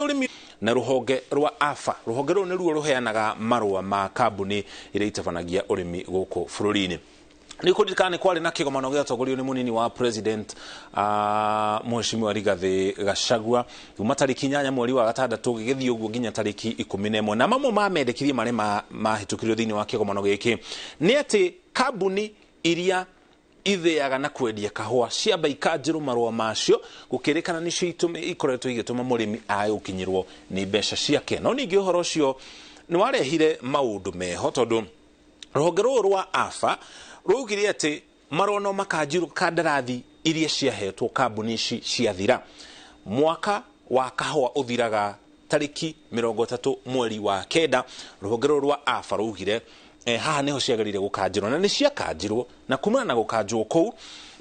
Ũrĩmi na rũhonge rwa AFA. Rũhonge rũrũ nĩruo rũheanaga marũa ma kambuni iria itabanagia ũrĩmi gũkũ bũrũri-inĩ. Nĩ kũririkana nĩ kwarĩ na kĩgomano gĩatongorio nĩ mũnini wa president, Mheshimiwa Rigathĩ Gachagua, kuma tarĩki 8 mweri wa gatandatũ gĩgĩthiĩ ũguo nginya tarĩki 11, na mamwe ma mendekithia marĩa mahĩtũkirio thĩinĩ wa kĩgomano gĩkĩ nĩ atĩ kambuni iria itheaga na kwendia kahũa ciamba ikanjĩrwo marũa macio, gũkĩrĩkana nĩcio ikoretwo igĩtũma mũrĩmi age gũkinyĩrwo nĩ mbeca ciake. No ningĩ ũhoro ũcio nĩ warehire maũndũ meho, tondũ rũhonge rũrũ rwa AFA rwaugire atĩ marũa no makanjirwo kandarathi iria ciahetwo kambuni ici ciathira. Mwaka wa kahũa ũthiraga tarĩki 30 mweri wa 9. Rũhonge rũrũ rwa AFA rwaugire haha niho ciagĩrĩire gũkanjĩrwo, na nĩ ciakanjirwo, na kumana na gũkanjwo kũu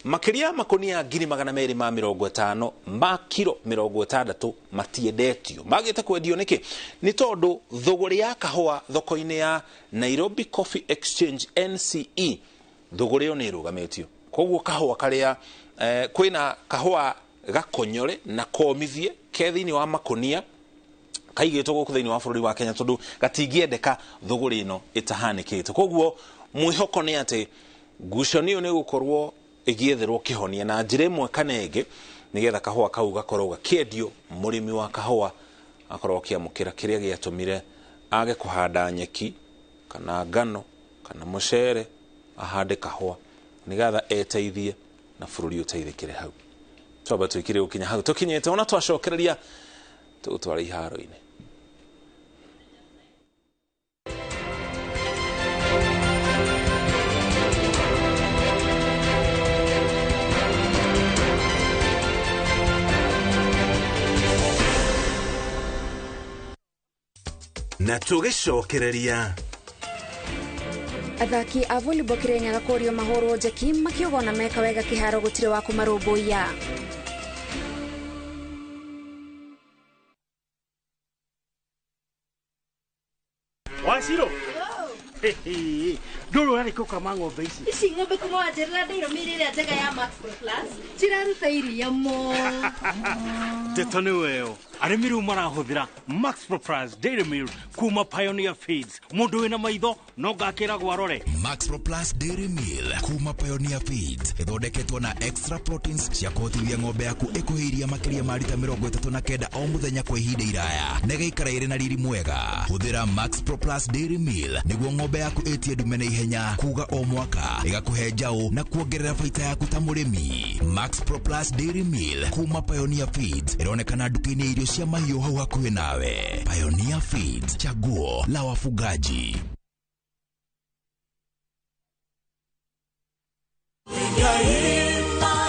makĩria makonia 250,000 ma kiro 60 matiendetio. Magĩte kwendio nĩkĩ? Nĩ tondũ thũgũrĩ ya kahũa thoko-inĩ ya Nairobi Coffee Exchange NCE, thũgũrĩ ĩyo nĩ ĩrũgamĩtio. Koguo kahũa karĩa kwĩna kahũa gakonyore na komithie ke thĩinĩ wa makonia kaigĩtwo gũkũ thĩinĩ wa bũrũri wa Kenya, tondũ gatingĩendeka thũgũrĩ ĩno ĩtahanĩkĩte. Koguo mwĩhoko nĩ atĩ ngucanio nĩ gũkorwo ĩgĩetherwo kĩhonia na njĩra ĩmwe kana ĩngĩ, nĩgetha kahũa kau gakorwo gakĩendio, mũrĩmi wa kahũa akorwo akĩamũkĩra kĩrĩa gĩatũmire age kũhanda nyeki kana ngano kana mũcere, ahande kahũa nĩgetha eteithie na bũrũri ũteithĩkĩre hau. Twamba twĩkire gũkinya hau tũkinyĩte, ona twacokereria tũgũtwara iharo-inĩ. Na tũgĩcokereria Athaki a volleyball Kirinyaga kũrio mahũrwo njeki makiuga ona meka wega kĩharo gũtirĩ wa kũmarũmbũiya. Waciro. Ndũrũ ũrarĩ kũkama ng'ombe ici. Ici ng'ombe kuma wanjĩrĩra ndĩrũmĩire ĩrĩa njega ya Max Pro Plus ciraruta iria mo. Ndeto nĩ weyo. Arĩmi rĩu marahũthĩra Max Pro Plus Dairy Milk kuma Pioneer Feeds. Mũndũ wĩna maitho no ngakĩragwo arore. Max Pro Plus Dairy Meal kuma Pioneer Feeds ĩthondeketwo na extra proteins cia kũhotithia ng'ombe yaku ĩkũhe iria makĩria ma rita 39 o mũthenya kwa ihinda iraya na ĩgaikara ĩrĩ na riri mwega. Hũthĩra Max Pro Plus Dairy Meal nĩguo ng'ombe yaku ĩtie ndume na ihenya kuga o mwaka, ĩgakũhe njaũ na kuongerera baita yaku ta mũrĩmi. Max Pro Plus Dairy Meal kuma Pioneer Feeds ĩronekana nduka-inĩ irio cia mahiũ hau hakuhĩ nawe. Pioneer Feeds, chaguo la wafugaji.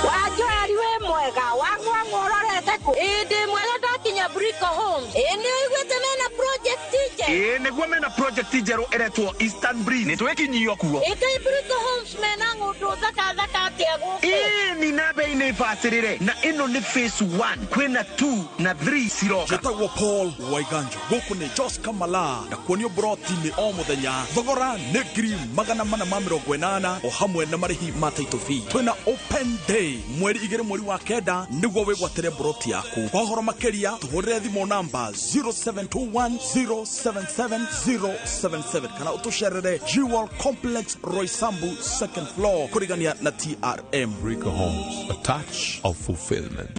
Wajoari we mwega wangwa ngororete ku ĩndĩ mwega ndakinya Brico Homes. Ĩ nĩ ũiguĩte mena project njerũ? Ĩ nĩguo mena project njerũ ĩretwo Eastern Breeze. Nĩ twĩkinyio kuo. Ĩkai Brico Homes mena ng'ũndũ thaka thaka atĩa gũkũ? Ĩ ni na bei nĩ bacĩrĩre, na ĩno nĩ phase 1, kwĩna 2 na 3 ciroka. Njĩtagwo Paul Waiganjo, gũkũ nĩ Jos Kamala, na kuonio broti nĩ o mũthenya. Thogora nĩ 480,000 o hamwe na marĩhi ma title fee. Twĩna open day mweri 2 mweri wa 9 nĩguo wĩgwatĩre broti yaku. Kwa ũhoro makĩria tũhũrĩre thimũ namba 0721077077 kana ũtũcerere Jewel Complex Roysambu second floor kũrigania na TRM. Brico Homes, a touch of fulfillment.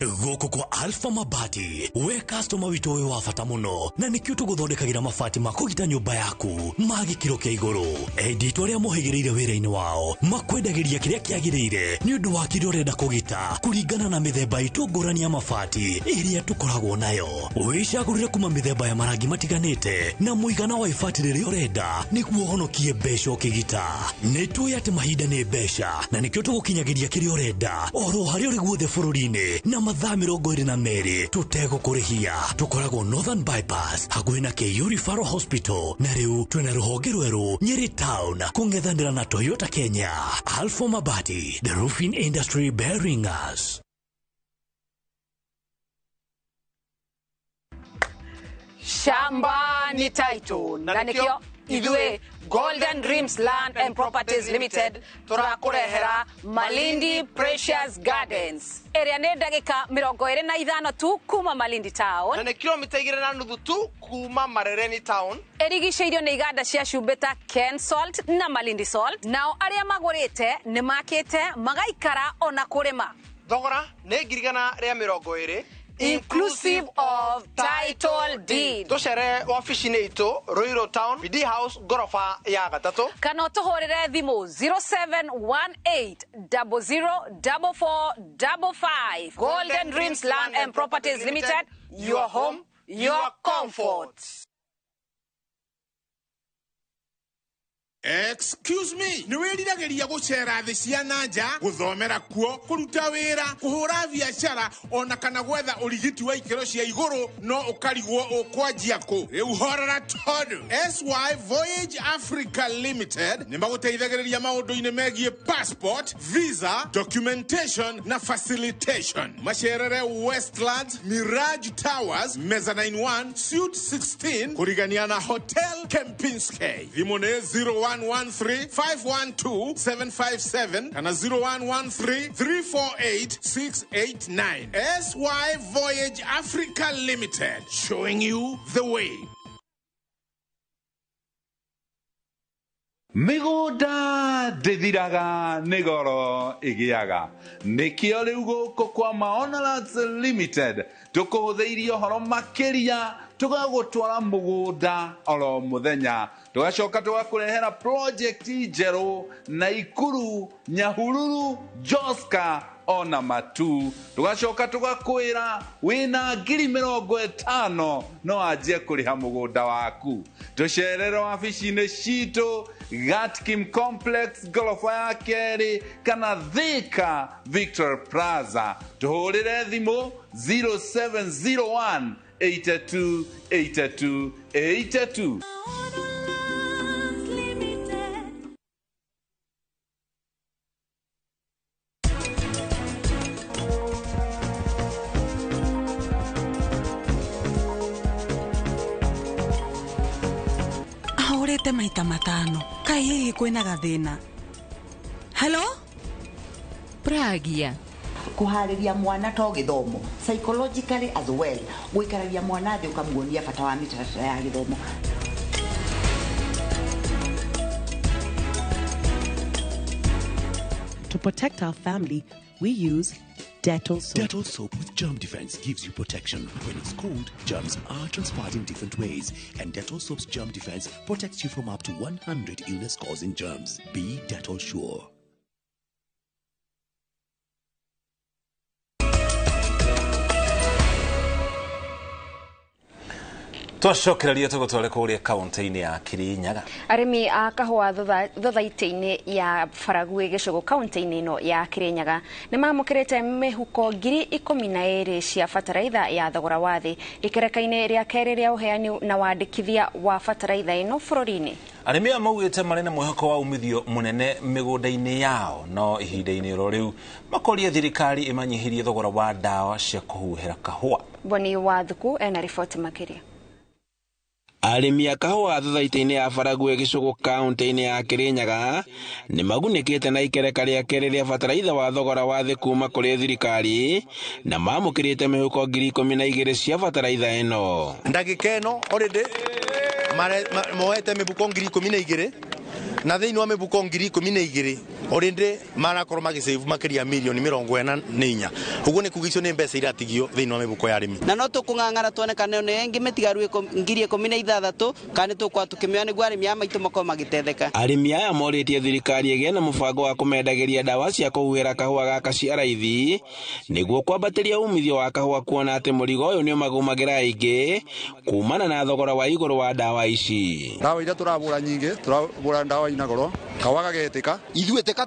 Gũkũ kwa Alpha Mabati, we customer witũ wĩ wa bata mũno, na nĩkĩo tũgũthondekagĩra mabati ma kũgita nyũmba yaku ma gĩkĩro kĩa igũrũ. Endi itũ arĩa mohĩgĩrĩire wĩra-inĩ wao makwendagĩria kĩrĩa kĩagĩrĩire nĩ ũndũ wa kĩrĩa ũrenda kũgita kũringana na mĩthemba itũ ngũrani ya mabati ĩrĩa tũkoragwo nayo. Wĩcagũrĩre kuma mĩthemba ya marangi matiganĩte na mũigana wa ibati rĩrĩa ũrenda nĩguo ũhonokie mbeca ũkĩgita. Nĩ tũĩ atĩ mahinda nĩ mbeca na nĩkĩo tũgũkinyagĩria kĩrĩa ũrenda oro harĩa ũrĩ guothe bũrũri-inĩ na mathaa 22 tũtegũkũrĩhia. Tũkoragwo Northern Bypass hakuhĩ na KU Referral Hospital, na rĩu twĩna rũhonge rwerũ Nyeri Town kũng'ethanĩra na Toyota Kenya. Alpha Mabati, the roofing industry bearing us. Shamba ni title na nĩkĩo Ithuĩ Golden Dreams Land and Properties Limited tũrakũrehera Malindi Precious Gardens ĩrĩa nĩ ndagĩka 25 tu kuma Malindi Town na nĩ kilomita 2.5 tu kuma Marereni Town. Ĩrigicĩirio nĩ iganda cia cumbĩ ta Ken Salt na Malindi Salt. Nao arĩa magũrĩte nĩ makĩte magaikara ona kũrĩma. Thogora nĩ 120,000 inclusive of title deed. Tũcere wabici-inĩ itũ Ruiru Town, BD House, ngoroba ya 3, kana ũtũhũrĩre thimũ 0718004455. Golden Dreams Land and Properties Limited, your home, your comfort. Excuse me, nĩ wĩriragĩria gũcera thĩ cia na nja, gũthomera kuo, kũruta wĩra, kũhũra biacara, ona kana gwetha ũrigiti wa ikĩro cia igũrũ, no ũkarigwo ũkwanjia kũ. Rĩu horera tondũ SY Voyage Africa Limited nĩ magũteithagĩrĩria maũndũ-inĩ megiĩ passport, visa, documentation na facilitation. Macerere Westlands, Mirage Towers, Mezzanine 1, Suite 16, kũrigania na Hotel Kempinski. Thimũ nĩ 01 0113 512 757 kana 0113 348 689. SY Voyage Africa Limited, showing you the way. Mĩgũnda ndĩthiraga nĩ goro ĩgĩaga. Nĩkĩo rĩu gũkũ kwa Maona Lands Limited tũkũhũthĩirie ũhoro makĩria, tũgagũtwara mũgũnda oro mũthenya, tũgacoka tũgakũrehera project njerũ Naikuru, Nyahururu, Joska ona Matu. Tũgacoka tũgakwĩra wĩna 50,000 no anjie kũrĩha mũgũnda waku. Tũcerere wabici-inĩ citũ Gatkim Complex ngoroba ya 2 kana Thika Victor Plaza. Tũhũrĩre thimũ 0701 82 82 82. Ahũrĩte maita 5 kaĩ hihi kwĩna gathĩna? Hello Pragia kuhariria mwana to githomo psychologically as well, guikararia mwana thi ukamuonia bata wa mitaratara ya githomo. To protect our family, we use Dettol soap. Dettol soap with germ defense gives you protection. When it's cold, germs are transferred in different ways, and Dettol soap's germ defense protects you from up to 100 illness-causing germs. Be Dettol sure. Twacokereria tũgũtware kũrĩa kaunti-inĩ ya Kirinyaga. Arĩmi a kahũa thothaitĩ-inĩ ya Baragwi gĩcũgũ kaunti-inĩ ĩno ya Kirinyaga nĩ mamũkĩrĩte mĩhuko 12,000 cia bataraitha ya thogora wa thĩ ikereka-inĩ rĩa kerĩ rĩa ũheani na wandĩkithia wa bataraitha ĩno bũrũri-inĩ. Arĩmi aya maugĩte marĩ na mwĩhoko wa umithio mũnene mĩgũnda-inĩ yao, no ihinda-inĩ oro rĩu makoria thirikari ĩmanyihirie thogora wa ndawa cia kũhuhĩra kahũa. Boni wa Thuku ena riboti makĩria. Arĩmi a kahũa thothaitĩ-inĩ ya Baragwi gĩcũgũ kaunti-inĩ ya Kirinyaga nĩ magunĩkĩte na ikereka rĩa kerĩ rĩa bataraitha wa thogora wa thĩ kuma kũrĩ thirikari na mamũkĩrĩte mĩhuko 12,000 cia bataraitha ĩno. Ndagĩka ĩno already moete mĩhuko 12,000 na thĩinĩ wa mĩhuko 12,000 already marakorwo magĩsave makĩria mirioni 44. Ũguo nĩ kuga icio nĩ mbeca iratigio thĩinĩ wa mĩhuko ya arĩmi. Na no tũkũng'ang'ana tuone kana nĩ ĩngĩ mĩtigaru 16,000 kana tũkwa tũkĩmĩoya nĩguo arĩmi aya maitũ makorwo magĩtetheka. Arĩmi aya morĩtie thirikari ĩgĩe na mũbango wa kũmendagĩria ndawa cia kũhuhĩra kahũa gaka cia raithi nĩguo kwambatĩria umithio wa kahũa, kuona atĩ mũrigo ũyũ nĩ ũmagũmagĩra aingĩ kumana na thogora wa igũrũ wa ndawa ici. Ndawa iria tũrabũra nyingĩ, tũrabũra ndawa ina goro, kahũa gagetĩka. Ithuĩ teka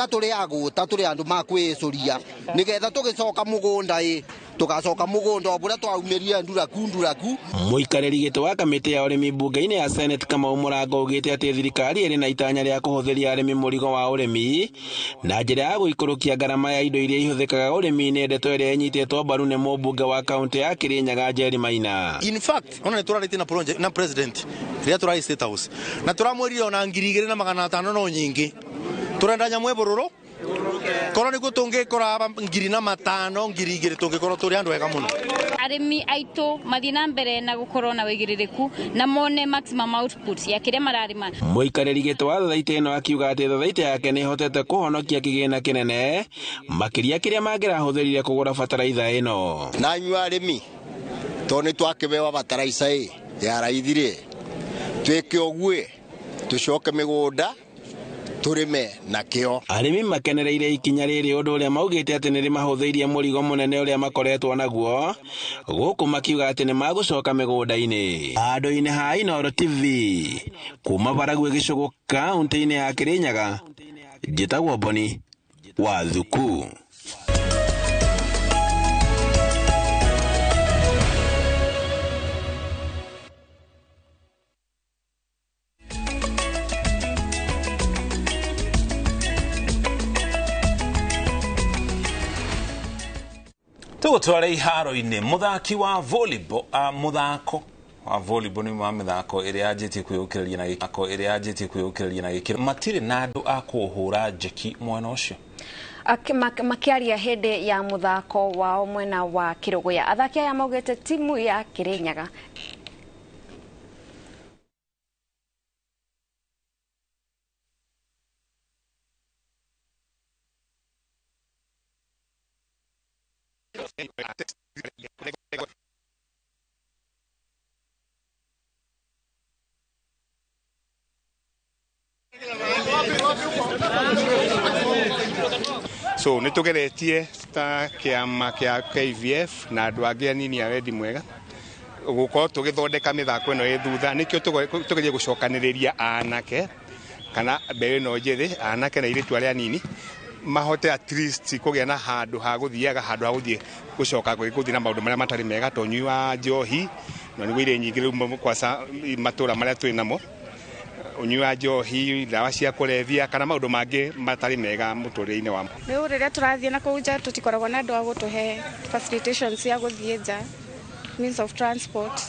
tũrĩ agũta tũrĩ andũ ma kwĩcũria nĩgetha tũgĩcoka mũgũnda ĩ Tugacoka mugunda o buria twaumirie nduraku nduraku. Muikarĩri gĩtĩ wa kamĩtĩ ya ũrĩmi mbunge-inĩ ya Senate Kamau Mũrango augĩte atĩ thirikari ĩrĩ na itanya rĩa kũhũthĩria arĩmi mũrigo wa ũrĩmi na njĩra ya gũikũrũkia ngarama ya indo iria ihũthĩkaga ũrĩmi-inĩ, ndeto ĩrĩa ĩnyitĩtwo mbaru nĩ mũmbunge wa kaũntĩ ya Kirinyaga Jerry Maina. In fact, ona nĩ tũrarĩtie na project na president rĩrĩa tũrarĩ State House na tũramwĩrire ona 2500 no nyingĩ tũrenda nyamũ ĩbũrũrũ korwo nĩguo tũngĩkora 1500 2000 tũngĩkorwo tũrĩ andũ ega mũno. Arĩmi aitũ mathiĩ na mbere na gũkorwo na wĩigĩrĩrĩku na mone maximum output ya kĩrĩa mararĩma. Mũikarĩri gĩtĩ wa thothaitĩ ĩno akiuga atĩ thothaitĩ yake nĩ ĩhotete kũhonokia kĩgĩna kĩnene makĩria kĩrĩa mangĩrahũthĩrire kũgũra bataraitha ĩno. Na inyuĩ arĩmi tondũ nĩ twakĩbewa bataraitha ĩ ya raithi rĩ, twĩke ũguo tũcoke mĩgũnda tũrĩme na kĩo. Arĩmi makenereire ikinya rĩrĩ ũndũ ũrĩa maugĩte atĩ nĩ rĩmahũthĩirie mũrigo mũnene ũrĩa makoretwo naguo gũkũ makiuga atĩ nĩ magũcoka mĩgũnda-inĩ. Handũ-inĩ ha Inooro TV kuma Baragwi Gĩcũgũ kaũntĩ-inĩ ya Kirinyaga, njĩtagwo Boni wa Thuku. Tũgũtware iharo-inĩ mũthaki wa volleyball mũthako wa volleyball nĩ wa mĩthako ĩrĩa yanjĩtie kwĩyũkĩrĩria na gĩko ĩrĩa yanjĩtie kwĩyũkĩrĩria na gĩkĩro matirĩ na andũ a kũhũra njeki mwena ũcio. Makĩaria hĩndĩ ya mũthako wao mwena wa Kĩrũgũya, athaki aya maugĩte timu ya Kirinyaga So nä tå geretie ta kä kia KVF na andå angä anini a wendi mwega gå korwo tå gä thondeka mä thako ä no ä thutha nä kä o tå gerie gå cokanä rä ria anake kana mbeå ä no njä thä anake na airĩtu arĩa anini mahote at least kũgĩa na handũ ha gũthiaga handũ ha gũthiĩ gũcoka gũthiĩ na maũndũ marĩa matarĩ mega ta ũnyui wa njohi na nĩguo irĩ nyingĩ rĩu kwaca matũra marĩa twĩ namo ũnyui wa njohi ndawa cia kũrebia kana maũndũ mangĩ matarĩ mega mũtũrĩre-inĩ wamo. Rĩu rĩrĩa tũrathiĩ na kũu nja tũtikoragwo na andũ a gũtũhe facilitations cia gũthiĩ nja, means of transport,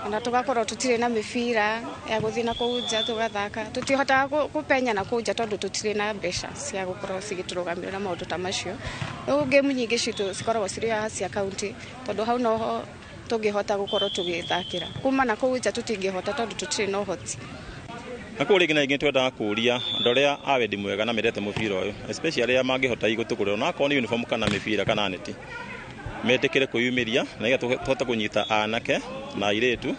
ona tũgakorwo tũtirĩ na mĩbira ya gũthiĩ na kũu nja tũgathaka. Tũtihotaga kũpenya na kũu nja tondũ tũtirĩ na mbeca cia gũkorwo cigĩtũrũgamĩrĩra maũndũ ta macio. Rĩu game nyingĩ citũ cikoragwo cirĩ haha cia county tondũ hau noho tũngĩhota gũkorwo tũgĩthakĩra. Kuma na kũu nja tũtingĩhota tondũ tũtirĩ na ũhoti. Na kũu rĩngĩ na rĩngĩ twendaga kũria andũ arĩa a wendi mwega na mendete mũbira ũyũ especially arĩa mangĩhota gũtũgũrĩra ona akorwo nĩ uniform kana mĩbira kana neti metĩkĩre kwĩyumĩria na nĩgetha tũhote kũnyita anake na airĩtu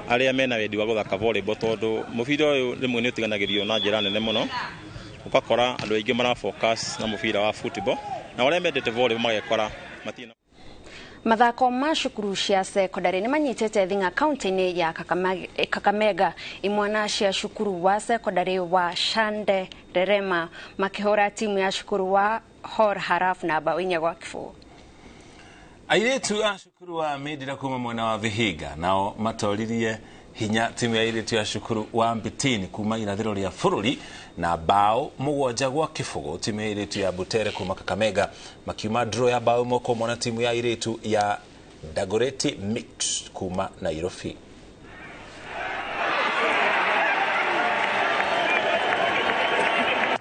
arĩa mena wendi wa gũthaka volleyball tondũ mũbira ũyũ rĩmwe nĩ ũtiganagĩrio na njĩra nene mũno ũgakora andũ aingĩ mara focus na mũbira wa football na arĩa mendete volleyball magekora matina. Mathako ma cukuru cia sekondari nĩ manyitĩte thing'a kaunti-inĩ ya Kakamega. Imwana cia cukuru wa sekondari wa Shande Rerema makĩhũra timu ya cukuru wa Hor Haraf na bao 4-0. Airĩtu a cukuru wa Mindira kuma mwena wa Vihiga nao matoririe hinya timu ya airĩtu ya cukuru wa Mbitini kuma irathĩro rĩa bũrũri na bao 7-0. Timu ya airĩtu ya Butere kuma Kakamega makiuma draw ya bao 1-1 na timu ya airĩtu ya Dagoretti Mix kuma Nairobi.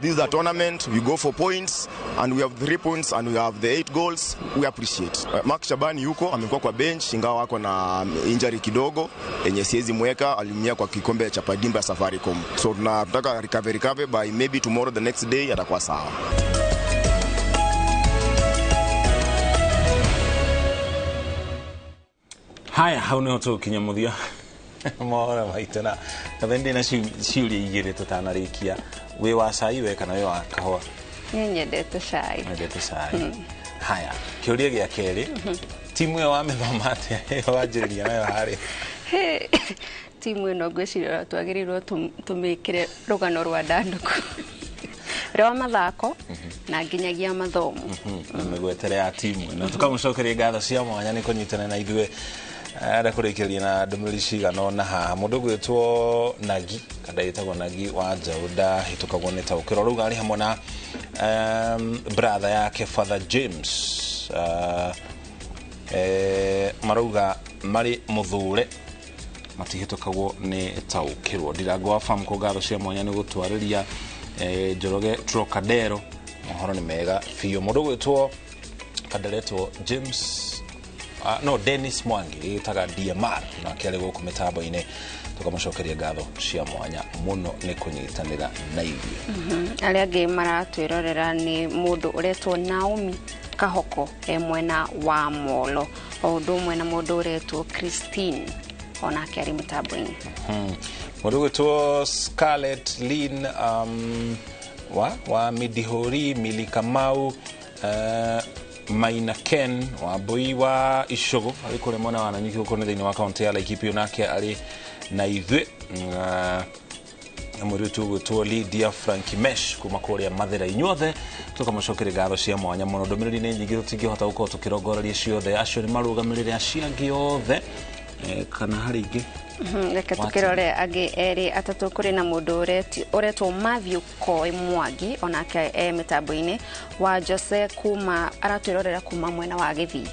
This is a tournament, we go for points and we have 3 points and we have the 8 goals. We appreciate. Mark Shabani yuko amekuwa kwa bench ingawa wako na injury kidogo yenye siwezi mweka, aliumia kwa kikombe cha Padimba Safaricom. So tunataka recover by maybe tomorrow, the next day atakuwa sawa. Haya, hau niho tũgũkinya mũthia mohoro maitũ na kathe ndĩ na ciũria igĩrĩ tũtanarĩkia. Wĩ wa cai we kana wĩ wa kahũa? Niĩ nyendete cai. Nyendete cai. Haya, kĩũria gĩa kerĩ, timu ĩyo wamĩthoma atĩa ĩyo wanjĩrĩria nayo harĩa? Timu ĩno ngwĩciria twagĩrĩirwo tũmĩkĩre rũgano rwa ndandũku rwa mathako Na nginyagia mathomo. Na mĩgwetere ya timu ĩno. Tũkamũcokeria ngatho cia mwanya nĩ kũnyitana na ithuĩ. Arenda kũrĩkĩrĩria na ndũmĩrĩri cigana ũna haha. Mũndũ ũgwĩtwo Nagi, kana ĩtagwo Nagi wa Njaũ, ndahĩtũkagwo nĩ taũkĩro. Rauga arĩ hamwe na brother yake Father James. Marauga marĩ mũthure matihĩtũkagwo nĩ taũkĩrwo. Ndirango wa Famco ngatho cia mwanya nĩ gũtwarĩria Njoroge Trocadero. Mohoro nĩ mega biũ. Mũndũ ũgwĩtwo kandaretwo James no Dennis Mwangi ĩtaga DMR nake arĩ gũkũ mĩtambo-inĩ. Tũkamũcokeria ngatho cia mwanya mũno nĩ kũnyitanĩra na ithuĩ. Arĩa angĩ maratwĩrorera nĩ mũndũ ũretwo Naomi Kahoko e mwena wa Molo, o ũndũ ũmwe na mũndũ ũretwo Christine onake arĩ mĩtambo-inĩ. Mũndũ ũgwĩtwo Scarlett Lynn wa Midihori, Mili Kamau, Maina Ken wa Mbui wa Icũgũ arĩ kũrĩa mwena wa Nanyuki gũkũ nĩ thĩinĩ wa kaunti ya Laikipia nake arĩ na ithuĩ. Na mũirĩtu ũgwĩtwo Lydia Frankimesh kuma kũrĩa Mathĩra. Inyuothe tũkamũcokeria ngatho cia mwanya mũno. Ndũmĩrĩri nĩ nyingĩ tũtingĩhota gũkorwo tũkĩrongoreria ciothe. Acio nĩ marũgamĩrĩre acio angĩ othe kana harĩ ingĩ. Reke tũkĩrore angĩ erĩ atatũ. Kũrĩ na mũndũ ũretwo Matthew Koi Mwangi onake e mĩtambo-inĩ, wa Jose kuma aratwĩrorera kuma mwena wa Gĩthii.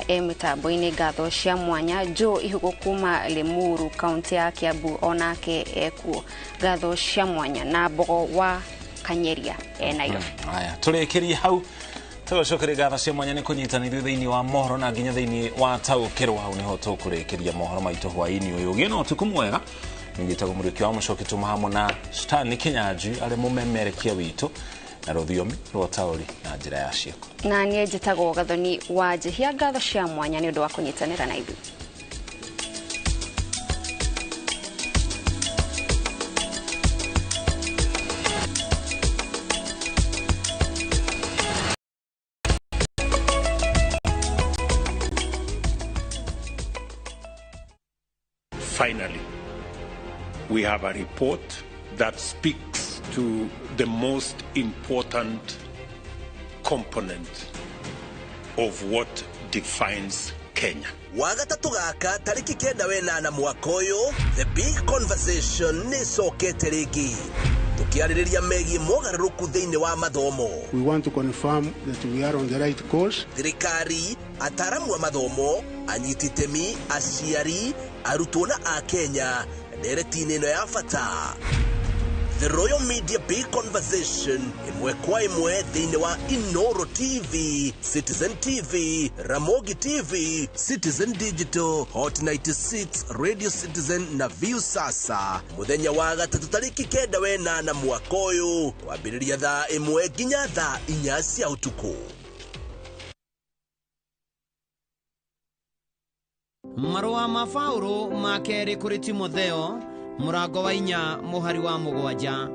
E mĩtambo-inĩ ngatho cia mwanya. Joe Ihugo kuma Limuru kaunti ya Kiambu onake ekuo ngatho cia mwanya, na Mbogo wa Kanyeria e Nairobi. Haya, tũrĩkĩrie hau. Tũgacokeria ngatho cia mwanya nĩ kũnyitanĩrio thĩinĩ wa mohoro na nginya thĩinĩ wa taũkĩrwo. Hau nĩho tũkũrĩkĩria mohoro maitũ hwaĩ-inĩ ũyũ. Ũgĩe na ũtukũ mwega. Nĩngĩtagwo Mũrĩki wa Mũcoki, tuma hamwe na Stanley Kinyanjui arĩ mũmemerekia witũ na rũthiomi rwa taũri na njĩra ya ciĩko. Na niĩ njĩtagwo Gathoni wa Njihia. Ngatho cia mwanya nĩ ũndũ wa kũnyitanĩra na ithuĩ. Finally, we have a report that speaks to the most important component of what defines Kenya. Wagatatu gaka tariki 9 wenana mwaka ũyũ, The Big Conversation nĩ ĩcokete rĩngĩ tũkĩarĩrĩria megiĩ mogarũrũku thĩinĩ wa mathomo. We want to confirm that we are on the right course. Thirikari, ataaramu a mathomo, anyiti itemi, aciari, arutwo na akenya ndereti-inĩ ĩno ya bata. The Royal Media Big Conversation ĩmwe kwa ĩmwe thĩinĩ wa Inoro TV, Citizen TV, Ramogi TV, Citizen Digital, Hot 96, Radio Citizen na View Sasa mũthenya wa gatatũ tarĩki 9 wenana mwaka ũyũ kwambĩrĩria thaa 1 nginya thaa 4 cia ũtukũ. Marũa ma Paũlũ ma kerĩ kũrĩ Timotheo mũrango wa 4 mũhari wa 7.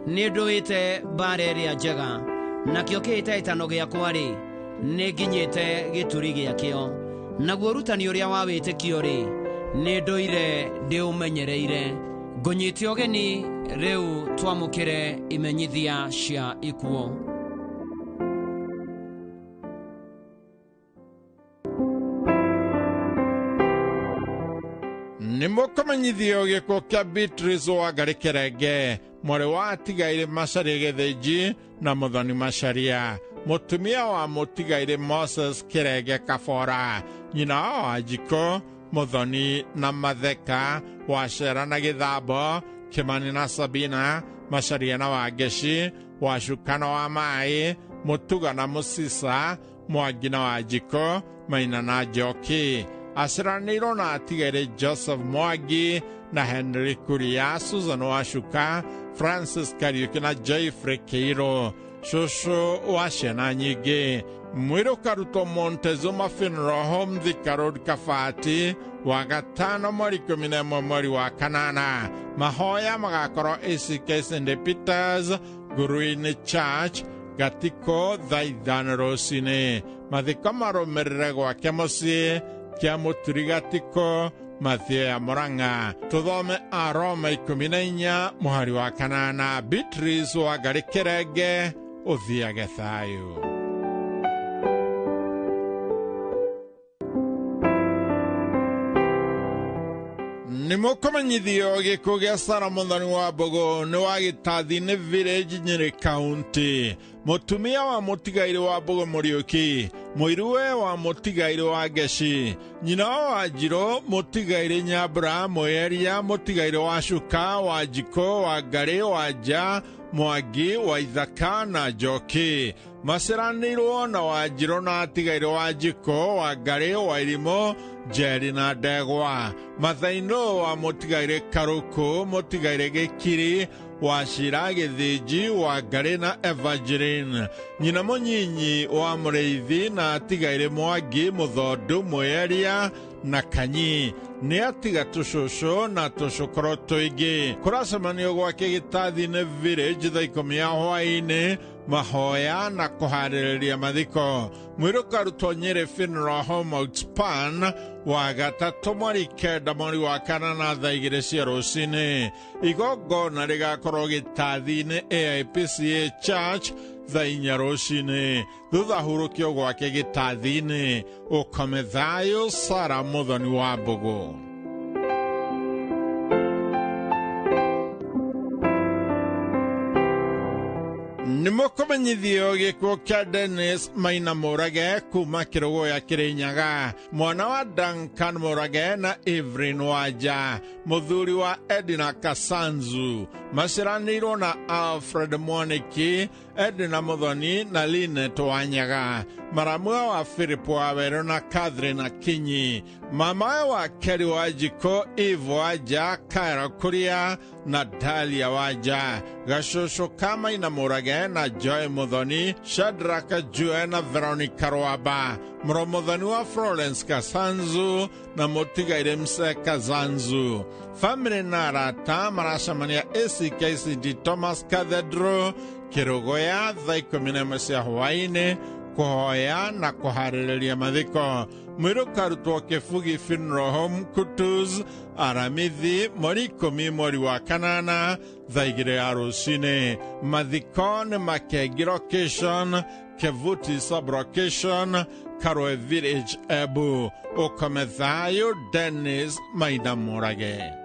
Nĩ ndũĩte mbara ĩrĩa njega, nakĩo kĩhĩtahĩtano gĩakwa-rĩ, nĩ nginyĩte gĩturi gĩakĩo. Naguo ũrutani ũrĩa wa wĩtĩkio-rĩ, nĩ ndũire ndĩũmenyereire. Ngũnyite ũgeni rĩu twamũkĩre imenyithia cia ikuũ. Nĩ mũkũmenyithio gĩkuũ kĩa Beatrice Wangari Kĩrenge, mwarĩ wa atigaire Macharia Gĩthĩnji na Mũthoni Macharia, mũtumia wa mũtigaire Moses Kĩrenge Kabora, nyina wa Wanjikũ, Mũthoni na Matheka, Wacera na Gĩthambo, Kĩmani na Sabina, Macharia na Wangeci, Wacuka na Wamaĩ, Mũtuga na Mũcica, Mwangi na Wanjikũ, Maina na Njoki. Aciaranĩirwo na atigaire Joseph Mwangi na Henry Kuria, Susan Wacuka, Francis Kariuki na Jeffrey Kĩirũ, cũcũ wa ciana nyingĩ. Mwĩrĩ ũkarutwo Montezuma Funeral Home, Thika Road, Kabati, wa gatano mweri 11 mweri wa 8. Mahoya magakorwo ACK St Peters, Nguruini Church, Gatiko, thaa 5 rũcinĩ. Mathiko marũmĩrĩre gwake mũciĩ kia Mũturi Gatiko, Mathia ya Murang'a. Tuthome Aroma 14 mũhari wa 8. Beatrice Wangari Kĩrenge Ũthiage thayũ. Nĩ mũkũmenyithio gĩkuũ gĩa Sarah Mũthoni wa Mbũgũ nĩ wa Gĩtathi-inĩ Village, Nyĩrĩ County. Mũtumia wa mũtigairĩ wa Mbũgũ Mũriũki, mũiruwe wa mũtigairĩ wa Ngeci, nyina wa Wanjirũ, mũtigairĩ Nyambura, Mũyeria, mũtigairĩ wa Cuka, wa Njikũ, wa Ngarĩ, wa Nja, Mwangi, wa Ithaka na Njoki. Maciranĩirwo na Wanjirũ na atigairĩ wa Njikũ, wa Ngarĩ, wa Irimũ, Njeri na Ndegwa. Mathainũ wa mũtigairĩ Karũkũ, mũtigairĩ Gĩkiri, wa Cira Gĩthĩnji, wa Ngarĩ na Evangeline. Nyina mũnyinyi wa Mũrĩithi na atigairĩ Mwangi, Mũthondu, Mũyeria na Kanyi. Nĩ atiga tũcũcũ na tũcũkũrũ tũingĩ. Kũracemanio gwake Gĩtathi-inĩ Village thaa 10 ya hwaĩ-inĩ, mahoya na kũharĩrĩria mathiko. Mwĩrĩ ũkarutwo Nyĩrĩ Funeral Home Outspan wa gatatũ mweri 9 mweri wa 4 thaa 2 cia rũcinĩ. Igongona rĩgakorwo Gĩtathi-inĩ AIPCA Church thaa 4 rũcinĩ. Thutha hurũkio gwake Gĩtathi-inĩ. Ũkome thayũ, Sarah Mũthoni wa Mbũgũ. Nĩ mũkũmenyithio gĩkuũ kĩa Dennis Maina Mũrage kuma Kĩrũgũya Kĩrĩnyaga, mwana wa Duncan Mũrage na Evelyn Wanja, mũthuri wa Edna Kasanzu. Maciranĩirwo na Alfred Mwaniki, Edna Mũthoni na Linet Wanyaga, maramua wa Philip Wawerũ na Catherine Akinyi, mamawe wa Kelly Wanjikũ, Eve Wanja, Kyra Kuria na Dalia Wanja, gacũcũ ka Maina Mũrage na Joy Muthoni, Shadrack Jue na Veronica Rwaba, mũrũ wa Florence Kasanzu na mũtigairĩ Mse Kazanzu. Family na arata maracemania ACKCD Thomas Cathedral Kĩrũgũya thaa 11 cia hwaĩ-inĩ kũhoya na kũharĩrĩria mathiko. Mwĩrĩ ũkarutwo Kĩbugi Funeral Home Kutus Aramithi mweri 10 mweri wa 8 thaa 2 ya rũcinĩ. Mathiko nĩ Makengi location, Kevuti sub-location, Karwe Village, Embu. Ũkome thayũ, Dennis Maina Mũrage.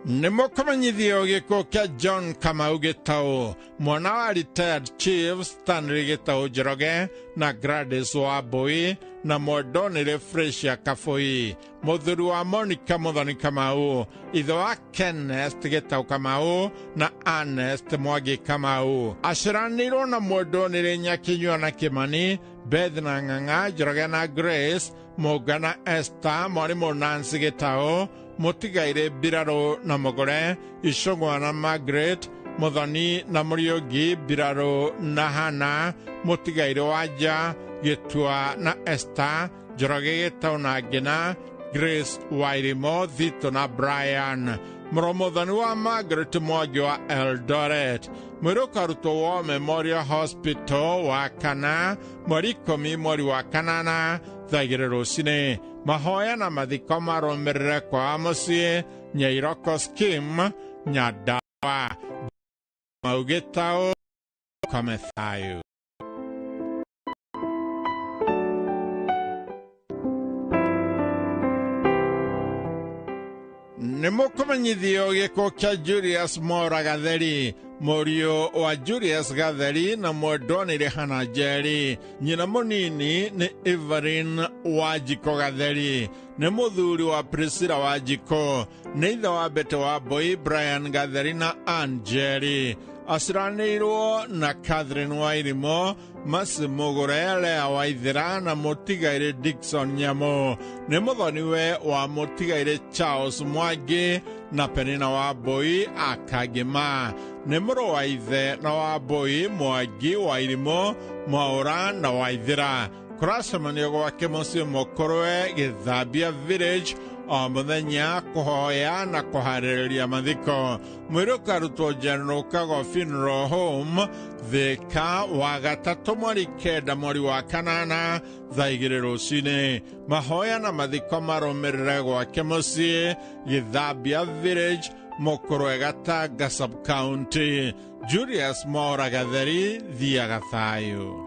Nĩ mũkũmenyithio gĩkuũ kĩa John Kamau Gĩtaũ, mwana wa retired Chief Stanley Gĩtaũ Njoroge na Gladys Wambui na mwendonĩre Fresia Kabui, mũthuri wa Monica Mũthoni Kamau, ithe wa Kenneth Gĩtaũ Kamau na Ernest Mwangi Kamau. Aciranĩirwo na mwendonĩre Nyakinyua na Kĩmani, Beth na Ng'ang'a, Njoroge na Grace, Mũnga na Esther, mwarimũ Nancy Gĩtaũ, mũtigairĩ Mbirarũ na Mũgũre, Icũng'wa na Margaret, Mũthoni na Mũriũngi, Mbirarũ na Hana, mũtigairĩ Wanja, Gĩtua na Esther, Njoroge Gĩtaũ na Ngĩna, Grace Wairimo, Thito na Brian. Mũrũ Mũthoni wa Margaret Mwangi wa Eldoret. Mwĩrĩ ũkarutwo wa Memorial Hospital wa 4 mweri 10 mweri wa 8 thaa 2 rũcinĩ. Mahoya na mathiko marũmĩrĩre kwa mũciĩ Nyairoko Scheme, Nyandarua. Kamau Gĩtaũ, ũkome thayũ. Nĩ mũkũmenyithio gĩkuũ kĩa Julius Mora Gatheri, mũriũ wa Julius Gatheri na mwendonĩre Hannah Njeri. Nyina mũnini nĩ Evelyn Wanjikũ Gatheri, nĩ mũthuri wa Priscilla Wanjikũ, nĩ ithe wa Betty Wambui, Brian Gatheri na Ann Njeri. Aciranĩirwo na Catherine Wairimo, Mercy Mũgũre, Lea Waithera na mũtigairĩ Dickson Nyamũ. Nĩ mũthoniwe wa mũtigairĩ Charles Mwangi na Penina Wambui Akagima. Nĩ mũrũ wa ithe na Wambui Mwangi Wairimo, Mwaũra na Waithera. Kũracemanio gwake mũciĩ Mũkũrwe, Gĩthambia Village, o mũthenya kũhoya na kũharĩrĩria mathiko. Mwĩrĩ ũkarutwo General Kago Funeral Home Thika wa gatatũ mweri 9 mweri wa 8 thaa 2 rũcinĩ. Mahoya na mathiko marũmĩrĩre gwake mũciĩ Gĩthambia Village, Mũkũrwe, Gatanga Sub-County. Julius Mwaura Gatheri, thiaga thayũ.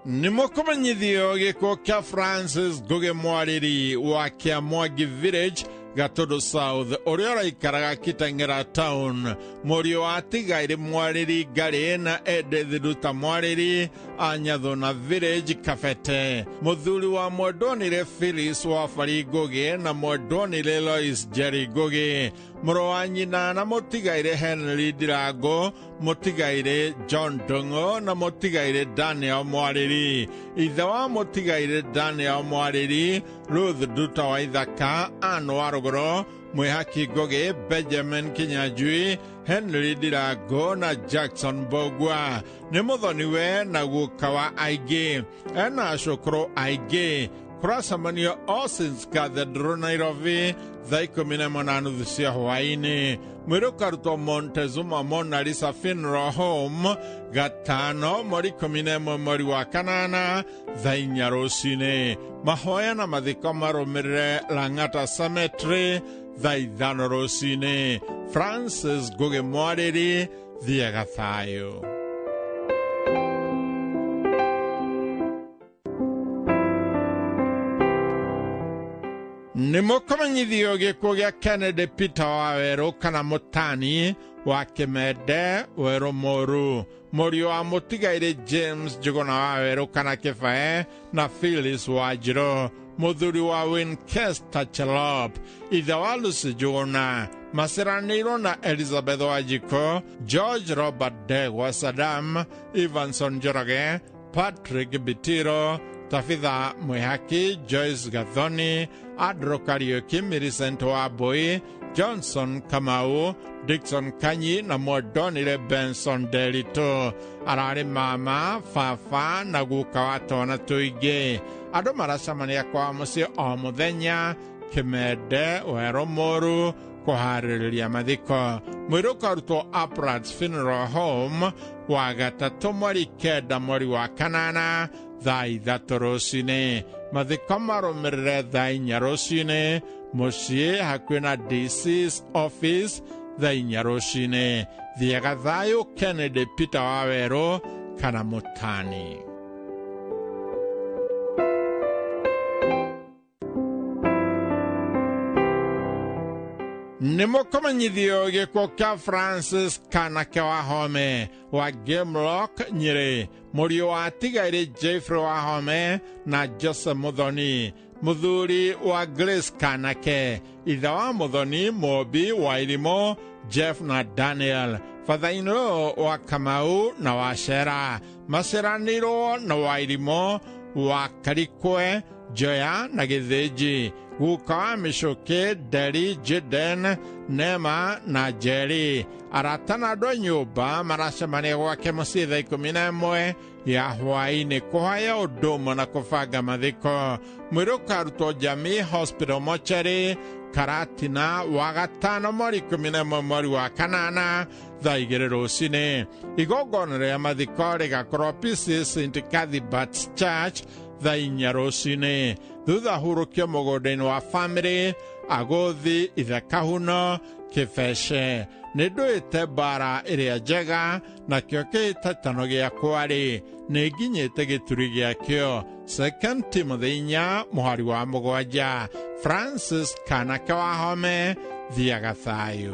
Nĩ mũkũmenyithio gĩkuũ kĩa Francis Ngugi Mwarĩri wa Kĩamwangi Village, Gatũndũ South, ũrĩa ũraikaraga Kitengela Town. Mũriũ wa Tigairĩ Mwarĩri Ngarĩ na Edith Nduta Mwarĩri a Nyathuna Village, Kabete. Mũthuri wa Mwendonire Phyllis wa Bari Ngugi na Mwendonire Lois Jerry Ngugi. Mũrũ wa nyina na mũtigairĩ Henry Ndirango, mũtigairĩ John Ndung'u na mũtigairĩ Daniel Mwarĩri. Ithe wa mũtigairĩ Daniel Mwarĩri, Ruth Nduta wa Ithaka, Ann wa Rũgũrũ, Mwĩhaki Ngugi, Benjamin Kinyanjui, Henry Ndirango na Jackson Mbugua. Nĩ mũthoniwe na guka wa aingĩ, ena acũkũrũ aingĩ. Kũracemanio All Saints Cathedral, Nairobi, thaa 11:30 cia hwaĩ-inĩ. Mwĩrĩ ũkarutwo Montezuma Mona Lisa Funeral Home gatano mweri 11 mweri wa 8 thaa 4 rũcinĩ. Mahoya na mathiko marũmĩrĩre Lang'ata Cemetery thaa 5 rũcinĩ. Francis Ngugi Mwarĩri, thiaga thayũ. Nĩ mũkũmenyithio gĩkuũ gĩa Kennedy Peter Wawerũ kana Mũtani wa Kĩmende Werũ Mũru, mũriũ wa mũtigairĩ James Njũgũna Wawerũ kana Kĩbae na Phyllis Wanjirũ, mũthuri wa Winchester Chelop, ithe wa Lucy Njũgũna, maciranĩirwo na Elizabeth Wanjikũ, George Robert Ndegwa Saddam, Evanson Njoroge, Patrick Bitiro, Tabitha Mwihaki, Joyce Gathoni, Andrew Kariuki, Millicent Wambui, Johnson Kamau, Dixon Kanyi na Mwendonire Benson Nderitu. Ararĩ mama, baba na guka wa twana tũingĩ. Andũ maracemania kwa mũciĩ o mũthenya Kĩmende Werũ Mũru kũharĩrĩria mathiko. Mwĩrĩ ũkarutwo Upright Funeral Home wa gatatũ mweri 9 mweri wa 8 thaa 3 rũcinĩ. Mathiko marũmĩrĩre thaa 4 rũcinĩ mũciĩ hakuhĩ na DC's office thaa 4 rũcinĩ. Thiaga thayũ Kennedy Peter Wawerũ kana Mũtani. Nĩ mũkũmenyithio gĩkuũ kĩa Francis Kanake Wahome wa Gamelock Nyĩrĩ, mũriũ wa Tigairĩ Jeffrey Wahome na Joseph Muthoni, mũthuri wa Grace Kanake, ithe wa Muthoni Mũmbi wa Irimũ Jeff na Daniel, father-in-law wa Kamau na wa Shera, maciranĩirwo na wa Irimũ wa Karikwe, Joya na Gĩthĩnji, guka wa Mĩcũkĩ, Nderi, Jaden, Nema na Njeri. Arata na andũ a nyũmba maracemania gwake mũciĩ thaa 11 ya hwaĩ-inĩ kũhaya ũndũ ũmwe na kũbanga mathiko. Mwĩrĩ ũkarutwo Jamii Hospital Mortuary Karatina wa gatano mweri 11 mweri wa 8 thaa 2 rũcinĩ. Igongona rĩa mathiko rĩgakorwo PC St Cuthbert's Church thaa 4 rũcinĩ. Thutha hurũkio mũgũnda-inĩ wa famĩlĩ Agũthi Ithakahuno Kĩbece. Nĩ ndũĩte mbara ĩrĩa njega nakĩo kĩhĩtahĩtano gĩakwa-rĩ nĩ nginyĩte gĩturi gĩakĩo. 2 Timothy 4 mũhari wa 7. Francis Kanake Wahome, thiaga thayũ.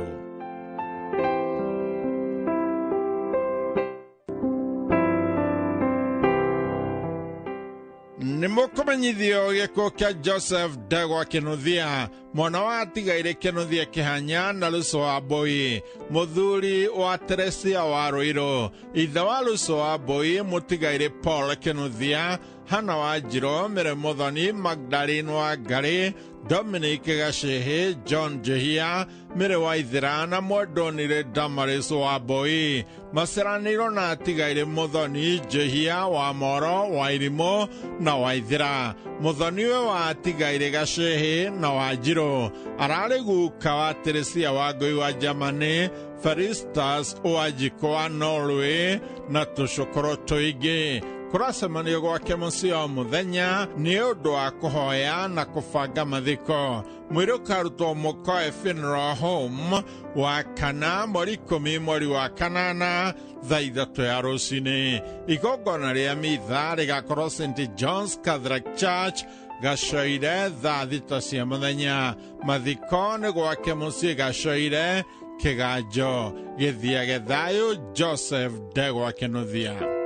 Nĩ mũkũmenyithio gĩkuũ kĩa Joseph Ndegwa Kĩnuthia, Mwana wa atigaire Kĩnuthia Kĩhanya na Luso wa Mbui, mũthuri wa Teresia wa Ruiru, ithe wa Luso wa Mbui mũtigaire Paul Kĩnuthia, Hana wa Njiro, Mary Muthoni, Magdalene wa Ngari, Dominic Gacehi, John Njihia, Mary Waithera na mwendonire Damaris wa Mbui. Maciaranĩirwo na atigaire Muthoni Njihia wa Moro, wa Irimũ na Waithera. Muthoniwe wa atigaire Gacehi na wa Njiro ararĩ guka wa Teresia wa Ngui wa Germany, Felistas wa Njiko wa Norway na tũcũkũrũ tũingĩ. Kũracemanio gwake mũciĩ o mũthenya nĩ ũndũ wa kũhoya na kũbanga mathiko. Mwĩrĩ ũkarutwo Mũkoe Funeral Home wa kana mweri 10 mweri wa 8 thaa 3 ya rũcinĩ. Igongona rĩa mitha rĩgakorwo St John's Catholic Church Gacoire thaa 6 cia mũthenya. Mathiko nĩ gwake mũciĩ Gacoire Kĩganjo. Gĩthiage thayũ. Joseph Ndegwa Kĩnuthia.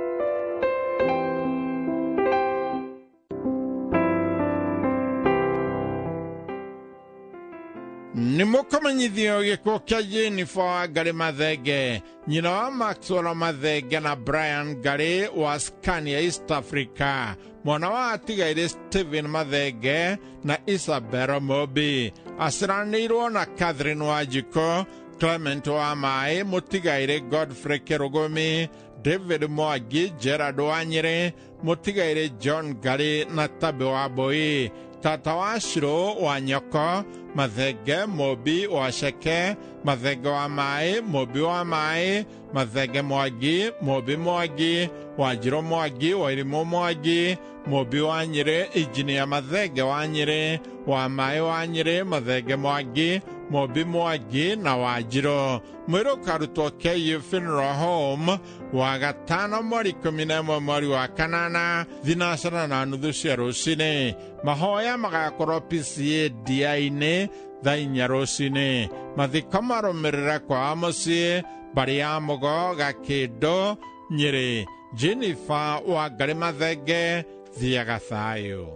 Nĩ mũkũmenyithio gĩkuũ kĩa Jennifer Wangari Mathenge, nyina wa Maxwell Mathenge na Brian Ngari wa Scania East Africa, mwana wa atigaire Stephen Mathenge na Isabel Mobi, aciaranĩirwo na Catherine Wanjikũ, Clement wa Maĩ, mũtigaire Godfrey Kĩrũgũmi, David Mwangi, Gerard Wanyĩrĩ, mũtigaire John Ngari na Tabi wa Mbui, tata wa Shiro wa Nyoko, Mathenge Mobi wa Ceke, Mathenge wa Maĩ, Mobi wa Maĩ, Mathenge Mwangi, Mobi Mwangi, Wanjirũ Mwangi, Wairimũ Mwangi, Mobi wa Nyĩrĩ, Injinia Mathenge wa Nyĩrĩ, wa Maĩ wa Nyĩrĩ, Mathenge Mwangi, Mobi Mwangi na Wanjirũ. Mwĩrĩ ũkarutwo KU Funeral Home wa gatano mweri 11 mweri wa 8 3:30 cia rũcinĩ. Mahoya magakorwo PCA DI-inĩ thaa 4 rũcinĩ. Mathiko marũmĩrĩre kwa mũciĩ mbarĩ ya Mũgo Gakĩndũ Nyĩrĩ. Jennifer Wangari Mathenge, thiaga thayũ.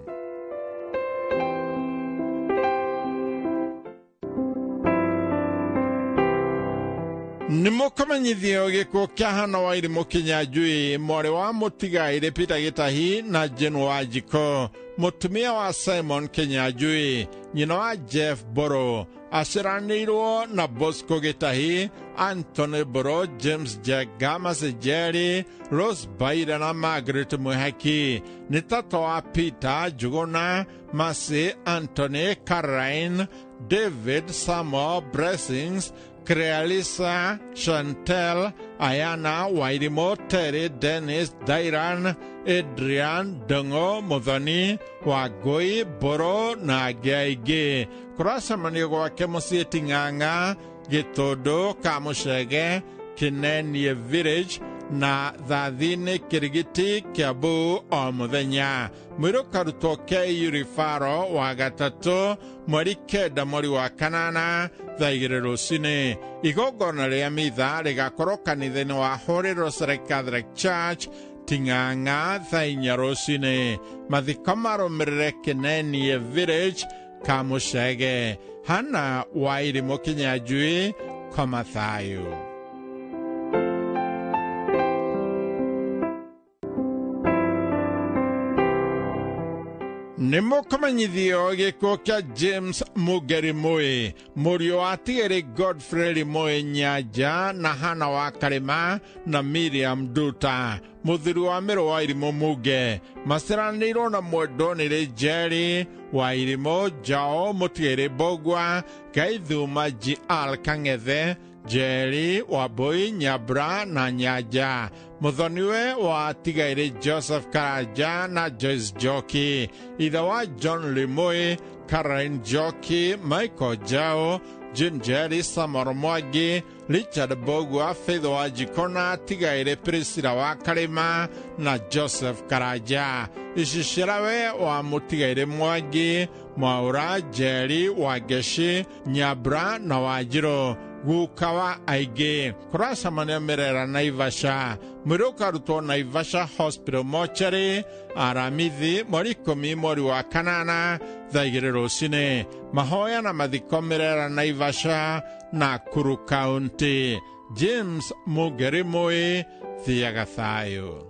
Nĩ mũkũmenyithio gĩkuũ kĩa Hana wa Irimũ Kĩnyanjui, mwarĩ wa mũtigaire Peter Gĩtahi na Jane Wanjikũ, mũtumia wa Simon Kĩnyanjui, nyina wa Jeff Boro, aciaranĩirwo na Bosco Gĩtahi, Anthony Boro, James Njenga, Macejeri, Rose Baira na Margaret Mwihaki. Nĩ tata wa Peter Njuguna, Mercy, Anthony, Caroline, David, Samuel, Blessings, Crealisa, Chantel, Ayana, Wairimo, Terry, Dennis, Dairan, Adrian, Dongo, Muthoni, Wangui, Boro na angĩ aingĩ. Kũracemanio gwake mũciĩ Ting'ang'a, Gĩtũndũ, Kamũcege, Kĩnenie Village na thathi-inĩ Kĩrigiti, Kiambu o mũthenya. Mwĩrĩ ũkarutwo KU Referral wa gatatũ mweri 9 mweri wa 8 thaa 2 rũcinĩ. Igongona rĩa mitha rĩgakorwo kanitha-inĩ wa Holy Rosary Catholic Church Ting'ang'a thaa 4 rũcinĩ. Mathiko marũmĩrĩre Kĩnenie Village Kamũcege. Hana wa Irimũ Kĩnyanjui, koma thayũ. Nĩ mũkũmenyithio gĩkuũ kĩa James Mugeri Moi, mũriũ wa atigĩrĩ Godfrey Moi Nyanja na Hana wa Karĩma na Miriam Nduta, mũthuri wa Mĩrũ wa Irimũ Muge. Maciaranĩirwo na mwendonĩrĩ Jerry wa Irimũ Njao, mũtigĩrĩ Mbũgua, Gaithuma GR Kang'ethe, Jerry Wambui Nyambura na Nyanja. Mũthoniwe wa atigaire Joseph Karanja na Joyce Njoki, ithe wa John Limoi, Caroline Njoki, Michael Jao, Jane Jerry, Samuel Mwangi, Richard Mbũgua, Faith Wanjikũ na atigaire Priscilla wa Karĩma na Joseph Karanja. Icicirawe wa mũtigaire Mwangi, Mwaũra, Njeri, Wangeci, Nyambura na Wanjirũ. Guka wa aingĩ. Kũracemania Mĩrera Naivasha. Mwĩrĩ ũkarutwo Naivasha Hospital Mortuary Aramithi mweri 10 mweri wa 8 thaa 2 rũcinĩ. Mahoya na mathiko Mĩrera Naivasha Nakuru County. James Mugeri Moi, thiaga thayũ.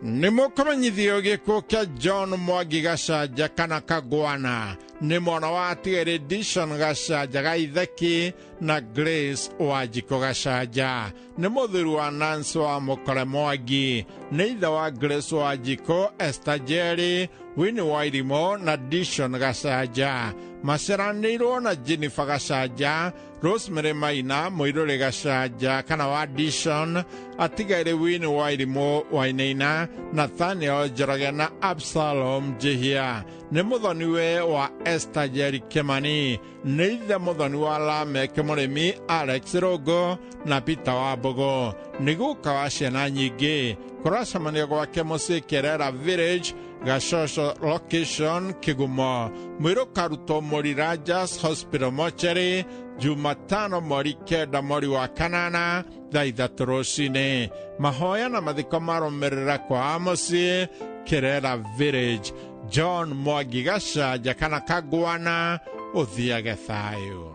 Nĩ mũkũmenyithio gĩkuũ kĩa John Mwangi Gacanja kana Kagwana. Nĩ mwana wa atigĩrĩ Dishon Gacanja Gaitheki na Grace Wanjikũ Gacanja. Nĩ mũthuri wa Nancy wa Mũkore Mwangi. Nĩ ithe wa Grace Wanjikũ, Esther Njeri, Winnie Wairimo na Dishon Gacanja. Maciaranĩirwo na Jennifer Gacanja, Rosemary Maina, Mũirũrĩ Gacanja kana wa Dishon, atigaire Winnie Wairimo Wainaina, Nathaniel Njoroge na Absalom Njihia. Nĩ mũthoniwe wa Esther Njeri Kimani. Nĩ ithe mũthoni wa Lamek Mũrĩmi, Alex Rũngũ na Peter Wambũgũ. Nĩ guka wa ciana nyingĩ. Kũracemania gwake mũciĩ Kerera Village, Gashosho Location, Kigumo. Mwĩrĩ ũkarutwo Mũrirajas Hospital Mortuary Jumatano mweri 9 mweri wa 8 thaa 3 rũcinĩ. Mahoya na mathiko marũmĩrĩra kwa mũciĩ Kerera Village. John Mwangi Gacanja kana Kagwana, ũthiage thayũ.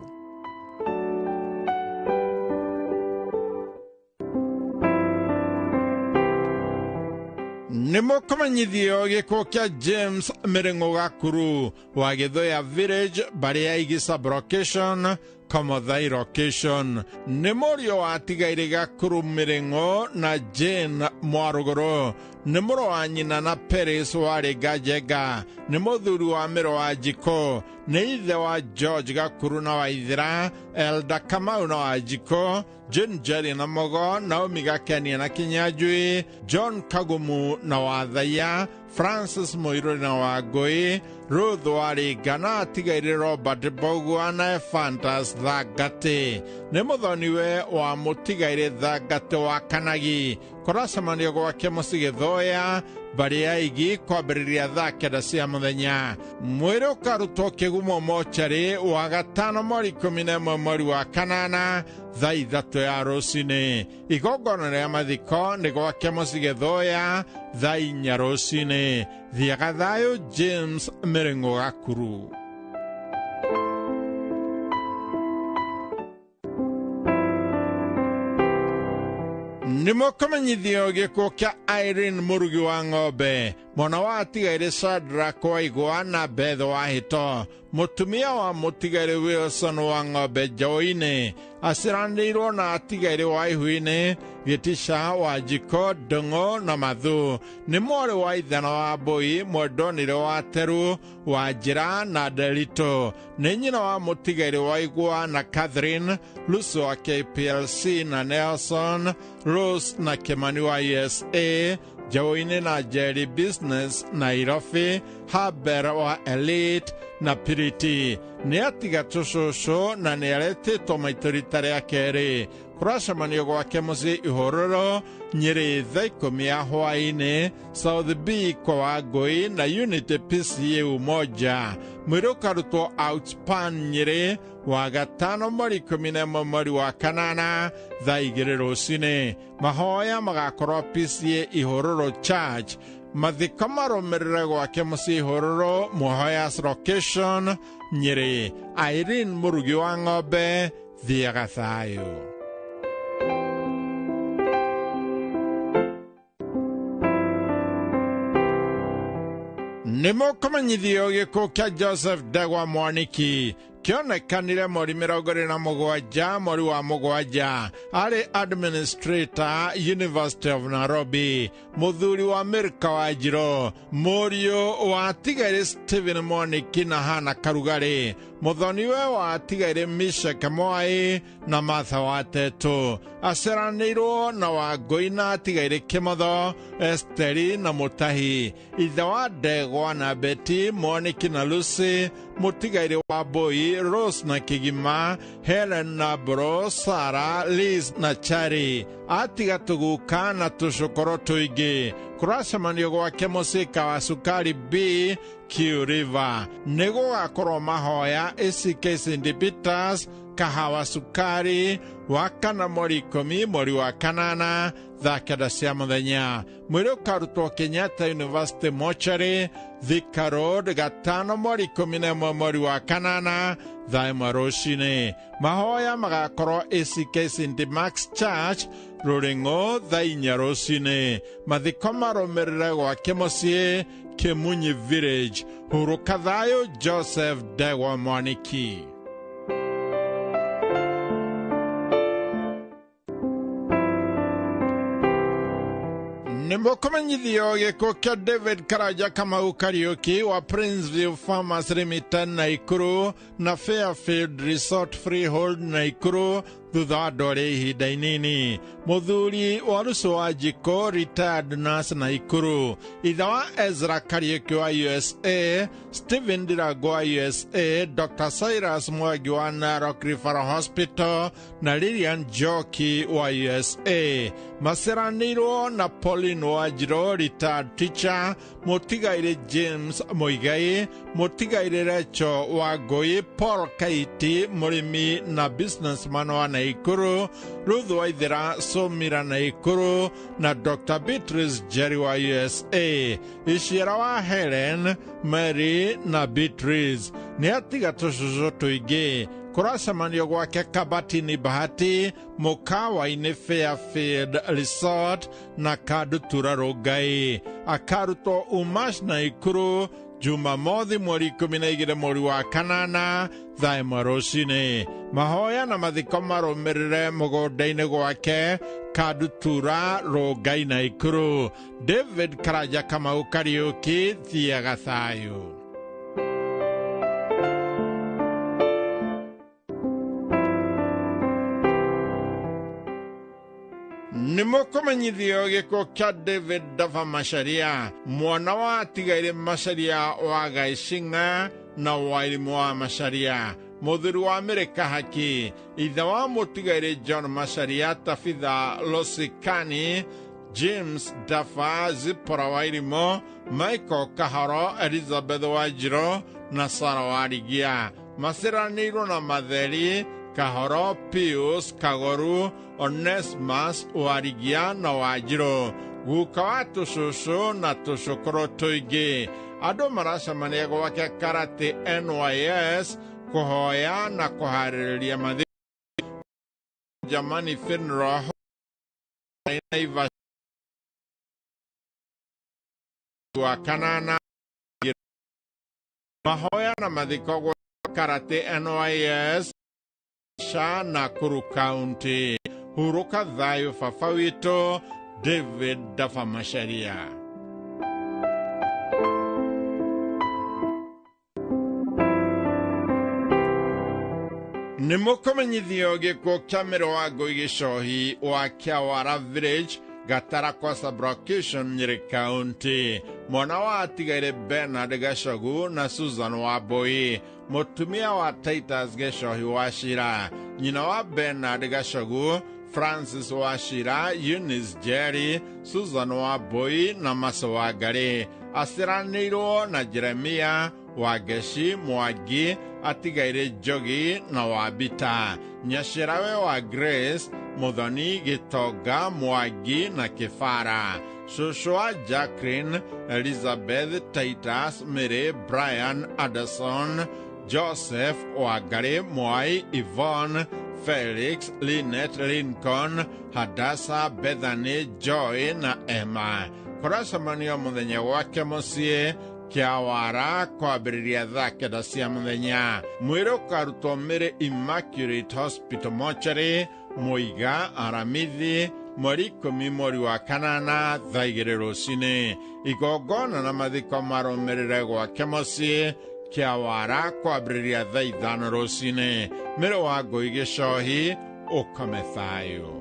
Nĩ mũkũmenyithio gĩkuũ kĩa James Mĩrĩng'ũ Gakuru wa Gĩthũya Village, mbarĩ ya Igisa Location, Komothai Location. Nĩ mũriũ wa atigaire Gakuru Mĩrĩng'ũ na Jane Mwarũgũrũ. Nĩ mũrũ wa nyina na Paris warĩ Nganjenga. Nĩ mũthuri wa Mĩro wa Njikũ. Nĩ ithe wa George Gakuru na Waithera, Elda Kamau na Wanjikũ, Jane Njeri na Mogo, Naomi Gakenia na Kinyanjui, John Kagumu na Wathaiya, Francis Mũirũrĩ na Wangũi, Ruth Warĩnga na atigaire Robert Mbũgua na Ephantus Thangatĩ. Nĩ mũthoniwe wa mũtigaire Thangatĩ wa Kanagi. Kũracemanio gwake mũciĩ Gĩthũya, mbarĩ ya Igi, kwambĩrĩria thaa 9 cia mũthenya. Mwĩrĩ ũkarutwo Kĩgumo mocarĩ wa 5 mweri 11 mweri wa 8 thaa 3 ya rũcinĩ. Igongona rĩa mathiko nĩ gwake mũciĩ Gĩthũya thaa 4 rũcinĩ. Thiaga thayũ James Mĩrĩng'ũ Gakuru. Nĩ mũkũmenyithio gĩkuũ kĩa Irene Mũrugi wa Ng'ombe, mwana wa atigaire Shadrack Waigwa na Beth Wahĩto, mũtumia wa mũtigaire Wilson wa Ng'ombe Njaũ-inĩ, aciaranĩirwo na atigaire wa Ihu-inĩ, Gĩtica wa Njiko, Ndũng'ũ na Mathu. Nĩ mwarĩ wa Ithana wa Mbũi, Mwendonire wa Teru, wa Njĩra na Nderitũ. Nĩ nyina wa mũtigaire Waigwa na Catherine, Lucy wa KPLC na Nelson, Rose na Kimani wa USA, Njaũ-inĩ na Njeri Business Nairobi, Haber wa Elite na Piriti. Nĩ atiga tũcũcũ na nĩ aretĩtwo maitũ rita rĩa kerĩ. Kũracemanio gwake mũciĩ Ihũrũro, Nyĩrĩ thaa 10 ya hwaĩ-inĩ, South B kwa Wangũi na Unity PCA Umoja. Mwĩrĩ ũkarutwo Outspan Nyĩrĩ wa 5 mweri 11 mweri wa 8 thaa 2 rũcinĩ. Mahoya magakorwo PCA Ihũrũro Church. Mathiko marũmĩrĩre gwake mũciĩ Ihũrũro, Muhoyas Location, Nyĩrĩ. Irene Mũrugi wa Ng'ombe, thiaga thayũ. Nĩ mũkũmenyithio gĩkuũ kĩa Joseph Ndegwa Mwaniki kĩonekanire mweri 27 mweri wa 7 arĩ administrator University of Nairobi, mũthuri wa Milka Wanjirũ, mũriũ wa atigaire Stephen Mwaniki na Hana Karugarĩ, mũthoniwe wa atigaire Mishak Mwai na Martha Watetũ. Aciaranĩirwo na Wangũi na atigaire Kĩmotho, Esteri na Mũtahi, ithe wa Ndegwa na Betty Mwaniki na Lucy, mũtigaire wa Mbũi, Mwangi, Rose na Kigima, Helen na Bro, Sara, Liz na Chari. Atiga tuguka na tucukoro tuingi. Kuracemanio gwake mucika wa Sukari B Q River. Nĩ gũgakorwo mahoya ACK St Peters Kahawa Sukari wa kana mweri 10 mweri wa 8 thaa 9 cia mũthenya. Mwĩrĩ ũkarutwo Kenyatta University Mortuary, Thika Road, gatano mweri 11 mweri wa 8 thaa 1 rũcinĩ. Mahoya magakorwo ACK St Mark's Church Rũrĩng'ũ thaa 4 rũcinĩ. Mathiko marũmĩrĩre gwake mũciĩ Kimunyi Village. Hurũka thayũ Joseph Ndegwa Mwaniki. Nĩ mũkũmenyithio gĩkuũ kĩa David Karanja Kamau Kariuki wa Princeview Farmers Limited Naikuru na Fairfield Resort Freehold Naikuru thutha wa ndwari ihinda inini. Mũthuri wa Rucu wa Njikũ retired nurse Naikuru, ithe wa Ezra Kariuki wa USA, Stephen Ndirango wa USA, Dr. Cyrus Mwangi wa Narok Referral Hospital na Lilian Njoki wa USA. Maceranĩirwo na Pauline Wanjirũ retired teacher, mũtigairĩ James Muigai, mũtigairĩ Rachel Wangũi, Paul Kaiti mũrĩmi na businessman wa Naikuru, Ruth Waithera Sumira Naikuru na Dr. Beatrice Jerry wa USA. Iciara wa Helen, Mary na Beatrice. Nĩ atiga tũcũcũ tũingĩ. Kũracemanio gwake Kabatini Bahati, mũkawa-inĩ Fairfield Resort na Kandutura Rongai. Akarutwo Umash Naikuru Jumamothi mweri 12 mweri wa 8 thaa 1 rũcinĩ. Mahoya na mathiko marũmĩrĩre mũgũnda-inĩ gwake Kandutura Rongai Naikuru. David Karanja Kamau Kariuki, thiaga thayũ. Nĩ mũkũmenyithio gĩkuũ kĩa David Dava Macharia, mwana wa atigairĩ Macharia wa Gaicing'a na Wairimũ wa Macharia, mũthuri wa Mĩrĩka Haki, ithe wa mũtigairĩ John Macharia, Tabitha Losikani, James Dafa, Zipporah Wairimũ, Michael Kahoro, Elizabeth Wanjirũ na Sarah Warigia. Maciranĩirwo na Matheri Kahoro, Pius Kagoru, Onesmus Warigia na Wanjirũ, guka wa tũcũcũ na tũcũkũrũ tũingĩ. Andũ maracemania gwake Karate NYS kũhoya na kũharĩrĩria mathiko. Germany Funeral Home Naivasha wa 8. Mahoya na mathiko gwa Karate NYS Sha Nakuru County. Hurũka thayũ baba witũ David Dafa Macharia. Nĩ mũkũmenyithio gĩkuũ kĩa Mĩrũ wa Ngũi Gĩcohi wa Kĩawara Village, Gatarakwa Sub-Location, Nyĩrĩ County. Mwana wa atigairĩ Bernard Gacogu na Susan Wambui, mũtumia wa Titus Gĩcohi wa Cira, nyina wa Bernard Gacogu, Francis Wachira, Eunice Jerry, Susan Wambui na Maso Wangari. Aciranĩirwo na Jeremia Wangeci Mwangi, atigairĩ Njogi na Wambita, nyaciarawe wa Grace Muthoni Gĩtonga Mwangi na Kĩbara, cũcũ wa Jacqueline, Elizabeth Titus, Mary, Brian Anderson, Joseph Wangari Mwai, Yvonne Felix, Lynette Lincoln, Hadassah, Bethany, Joy na Emma. Kũracemanio mũthenya gwake mũciĩ Kĩawara kwambĩrĩria thaa 9 cia mũthenya. Mwĩrĩ ũkarutwo Mĩrĩ Immaculate Hospital Mortuary, Muiga, Aramithi, mweri 10 mweri wa 8 thaa 2 rũcinĩ. Igongona na mathiko marũmĩrĩre gwake mũciĩ Kĩawara kwambĩrĩria thaa 5 rũcinĩ. Mĩrĩ wa Ngũi Gĩcohi, ũkome thayũ.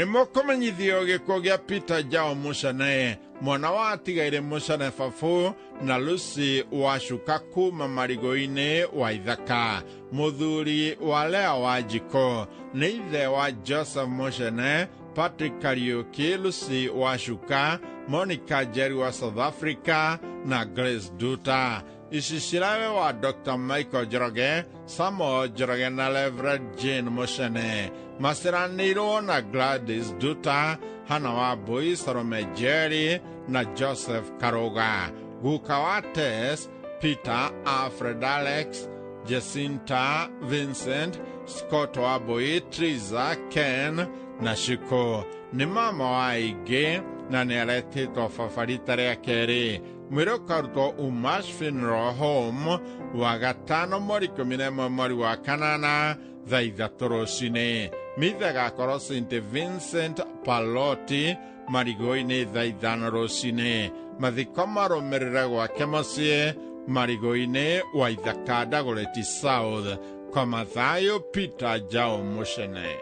Nĩ mũkũmenyithio gĩkuũ gĩa Peter Jao Mucene, mwana wa atigaire Mucene Babu na Lucy Wacuka kuma Marigũ-inĩ wa Ithaka, mũthuri wa Lea Wanjikũ, nĩ ithe wa Joseph Mucene, Patrick Kariuki, Lucy Wacuka, Monica Njeri wa South Africa na Grace Duta. Icicirawe wa Dr. Michael Njoroge, Samuel Njoroge na Reverend Jane Mucene. Maciranĩirwo na Gladys Duta, Hannah Wambui, Salome Njeri na Joseph Karuga. Guka wa Tess, Peter, Alfred Alex, Jacinta, Vincent, Scott Wambui, Triza, Ken na Shiko. Nĩ mama wa aingĩ na nĩ aretĩtwo baba rita rĩa kerĩ. Mwĩrĩ ũkarutwo Umash Funeral Home wa gatano mweri 11 mweri wa kanana thaa 3 rũcinĩ. Mitha ĩgakorwo St Vincent Pallotti Marigũ-inĩ thaa 5 rũcinĩ. Mathiko marũmĩrĩre gwake mũciĩ Marigũ-inĩ wa Ithaka Dagoretti South. Kwa Mathayo Peter Jao Mucene.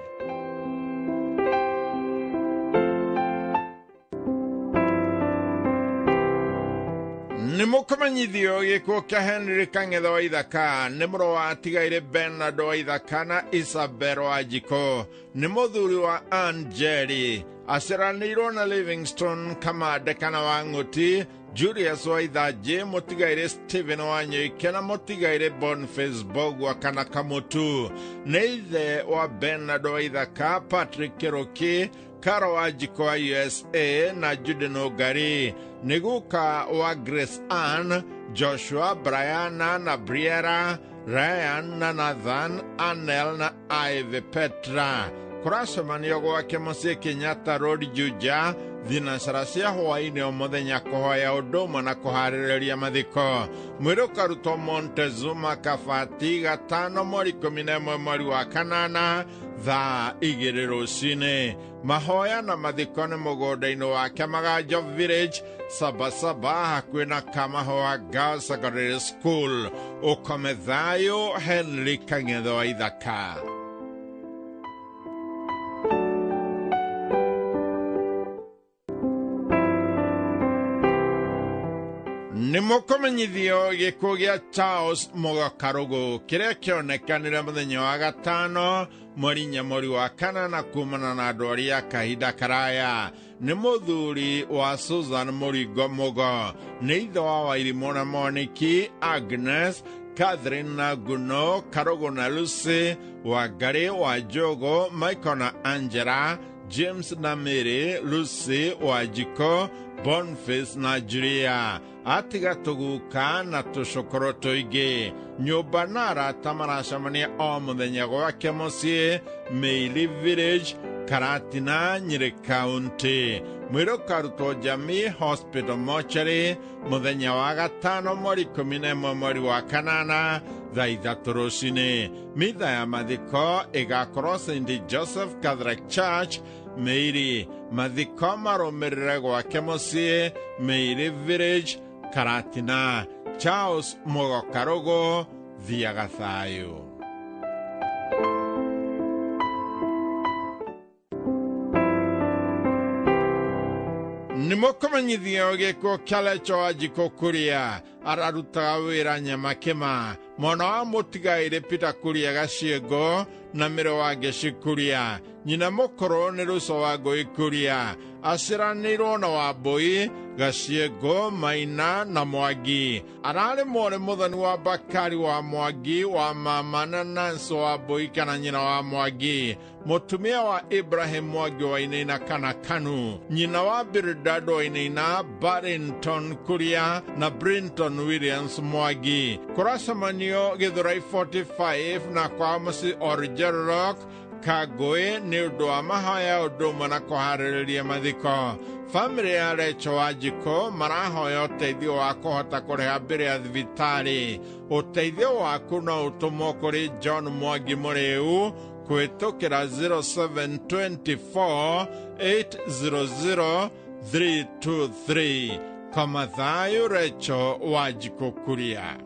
Nĩ mũkũmenyithio gĩkuũ kĩa Henry Kang'ethe wa Ithaka, nĩ mũrũ wa atigaire Bernard wa Ithaka na Isabel Wanjikũ, nĩ mũthuri wa Ann Njeri, aciaranĩirwo na Livingstone Kamande kana wa Ng'ũti, Julius wa Ithanjĩ, mũtigaire Stephen wa Nyoike na mũtigaire Boniface Mbogua kana Kamũtu, nĩ ithe wa Bernard wa Ithaka, Patrick Kĩrũki, Karo Wanjikũ wa USA na Jude Nũngari, nĩ guka wa Grace Ann, Joshua, Brianna na Briera, Ryan na Nathan, Anel na Ivy Petra. Kũracemanio gwake mũciĩ Kenyatta Road Juja, thinacara cia hwaĩ-inĩ o mũthenya kũhoya ũndũ ũmwe na kũharĩrĩria mathiko. Mwĩrĩ ũkarutwo Montezuma Kabati gatano mweri 11 mweri wa kanana thaa 2 rũcinĩ. Mahoya na mathiko nĩ mũgũnda-inĩ wake Maganjo Village, Sabasaba, hakuhĩ na Kamahoa Girls Secondary School. Ũkome thayũ, Henry Kang'ethe wa Ithaka. Nĩ mũkũmenyithio gĩkuũ gĩa Charles Mugo Karũgũ kĩrĩa kĩonekanire mũthenya wa gatano mweri 4 mweri wa kanana kumana na ndwari ya kahinda karaya. Nĩ mũthuri wa Susan Mũringo Mugo, nĩ ithe wa Wairimũ na Moniki, Agnes, Catherine na Guno, Karũgũ na Lucy, Wangari wa Njogo, Michael na Angela, James na Mary, Lucy Wanjikũ, Boniface na Julia. Atiga tũguka na tũcũkũrũ tũingĩ. Nyũmba na arata maracemania o mũthenya gwake mũciĩ Meili Village, Karatina, Nyĩrĩ County. Mwĩrĩ ũkarutwo Jamii Hospital Mortuary mũthenya wa gatano mweri 11 mweri wa kanana thaa 3 rũcinĩ. Mitha ya mathiko ĩgakorwo St Joseph Catholic Church Meiri. Mathiko marũmĩrĩre gwake mũciĩ Meiri Village, Karatina. Charles Mugo Karũgũ, thiaga thayũ. Nĩ mũkũmenyithio gĩkuũ kĩa Lecho Wanjikũ Kuria, ararutaga wĩra Nyamakĩma, mwana wa mũtigaire Peter Kuria Gaciĩngũ na mĩrũ wa Ngeci Kuria, nyina mũkũrũ nĩ Ruco wa Ngũi Kuria, aciaranĩirwo na Wambui, Gaciĩngũ, Maina na Mwangi. Ararĩ mwarĩ mũthoni wa Bakari wa Mwangi wa mama na Nancy Wambui kana nyina wa Mwangi, mũtumia wa Ibrahim Mwangi wa Inaina kana Kanu, nyina wa Birdad wa Inaina, Barrington Kuria na Brinton Williams Mwangi. Kũracemanio Gĩthũrai 45 na kwa mũciĩ Origel Rock Kagũĩ nĩ ũndũ wa mahoya ũndũ ũmwe na kũharĩrĩria mathiko. Bamĩrĩ ya Lecho Wanjikũ marahoya ũteithio wa kũhota kũrĩha mbere ya thibitarĩ. Ũteithio waku no ũtũmwo kũrĩ John Mwangi Mũrĩu kũhĩtũkĩra 0724 800 323. Koma thayũ, Lecho Wanjikũ Kuria.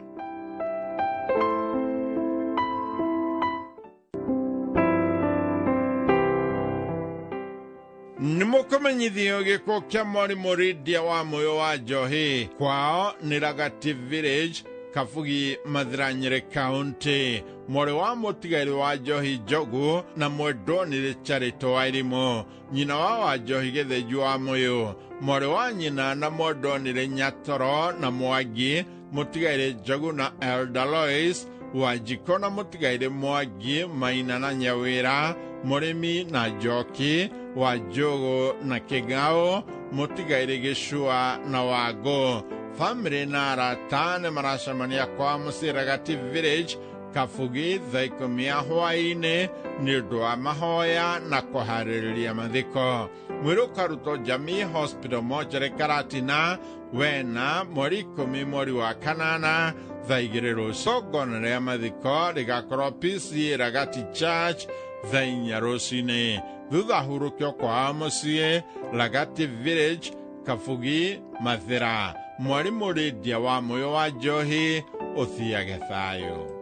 Nĩmũkũmenyithio gĩkuũ kĩa mwarimũ Lydia wa Mũyũ wa Njohi kwao nĩ Ragati Village, Kabugi, Mathira, Nyĩrĩ County. Mwarĩ wa mũtigairĩ wa Njohi Njogu na mwendwo nĩ Charity Wairimũ, nyina wa Njohi Gĩthĩnji wa Mũyũ, mwarĩ wa nyina na mwendwo nĩ Nyatoro na Mwangi, mũtigairĩ Njogu na Elder Lois Wanjiko na mũtigairĩ Mwangi, Maina na Nyawĩra, Mũrĩmi na Njoki, wa Njogu na Kĩng'ao, mũtigairĩ Gĩcua na Wangũ. Famĩlĩ na arata nĩ maracemania kwa mũciĩ Ragati Village, Kabugi, thaa 10 ya hwaĩ-inĩ nĩ ũndũ wa mahoya na kũharĩrĩria mathiko. Mwĩrĩ ũkarutwo Jamii Hospital Mortuary Karatina wena mweri 10 mweri wa kanana thaa 2 rũciũ. Igongona rĩa mathiko rĩgakorwo PCA Ragati Church thaa 4 rũcinĩ. Thutha hurũkio kwa mũciĩ Ragati Village, Kabugi, Mathira. Mwarimũ Lydia wa Mũyũ wa Njohi, ũthiage thayũ.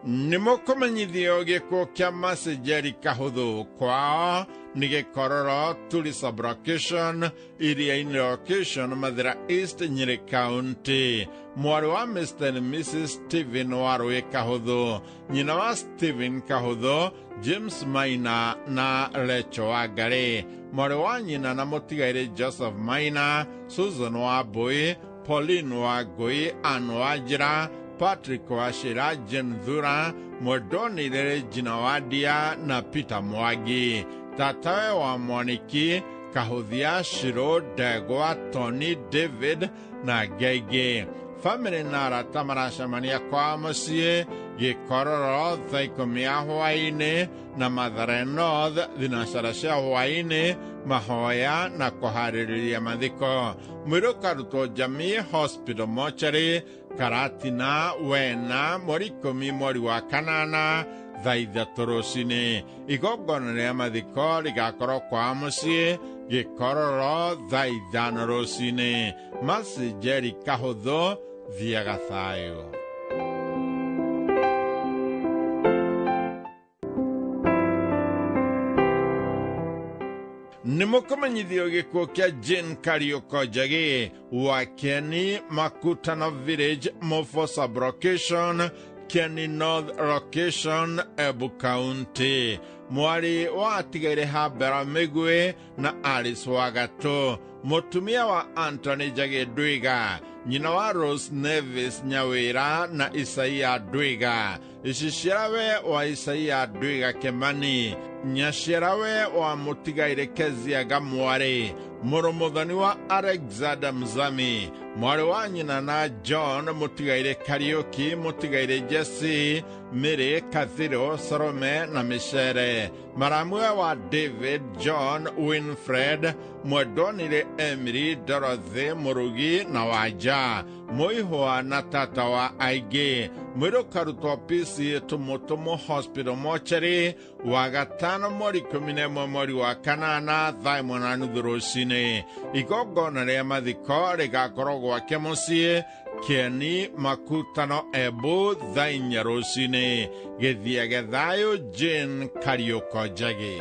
Nĩmũkũmenyithio gĩkuũ kĩa Mercy Njeri Kahũthũ kwao nĩ Gĩkororo, Tuli Sub-Location, Iriainĩ Location, Mathira East, Nyĩrĩ County. Mwarĩ wa Mr. and Mrs. Stephen Warũĩ Kahũthũ, nyina wa Stephen Kahũthũ, James Maina na Lecho Wangarĩ, mwarĩ wa nyina na mũtigairĩ Joseph Maina, Susan Wambui, Pauline Wangũi, Ann Wanjĩra, Patrick Wachira, Jane Thura, Mwendoni Regina Wadia na Peter Mwangi. Tatawe wa Mwaniki, Kahuthia, Shiro, Ndegwa, Tony, David na Ngenge. Famĩlĩ na arata maracemania kwa mũciĩ Gĩkororo thaa 10 ya hwaĩ-inĩ na Mathare North thinacara cia hwaĩ-inĩ, mahoya na kũharĩrĩria mathiko. Mwĩrĩ ũkarutwo Jamii Hospital Mortuary Karatina wena mweri 10 mweri wa kanana thaa 3 rũcinĩ. Igongona rĩa mathiko rĩgakorwo kwa mũciĩ Gĩkororo thaa 5 rũcinĩ. Mercy Njeri Kahũthũ, thiaga thayũ. Nĩmũkũmenyithio gĩkuũ kĩa Jane Kariũko Njagi wa Kieni Makutano Village, Mofo Sub-Location, Kieni North Location, Embu County. Mwarĩ wa atigaire Hambera Mĩgwi na Alice Wagatũ, mũtumia wa Anthony Njagi Ndwiga, nyina wa Rose Nevis Nyawĩra na Isaia Ndwiga, iciciarawe wa Isaia Ndwiga Kĩmani, nyaciarawe wa mũtigairĩ Kezia Gamwarĩ, mũrũ mũthoni wa Alexander Mzami, mwarĩ wa nyina na John mũtigairĩ Kariũki, mũtigairĩ Jesse, Mary, Kathiro, Salome na Micere, maramwe wa David, John, Winfred, mwendonire Emily, Dorothy, Mũrugi na Wanja, mũihwa na tata wa aingĩ. Mwĩrĩ ũkarutwo PCA Tũmũtũmũ Hospital Mortuary wa gatano mweri 11 mweri wa kanana thaa 1:30 rũcinĩ. Igongona rĩa mathiko rĩgakorwo gwake mũciĩ Kieni Makutano Embu thaa 4 rũcinĩ. Gĩthiage thayũ. Jane Kariũko Njagi.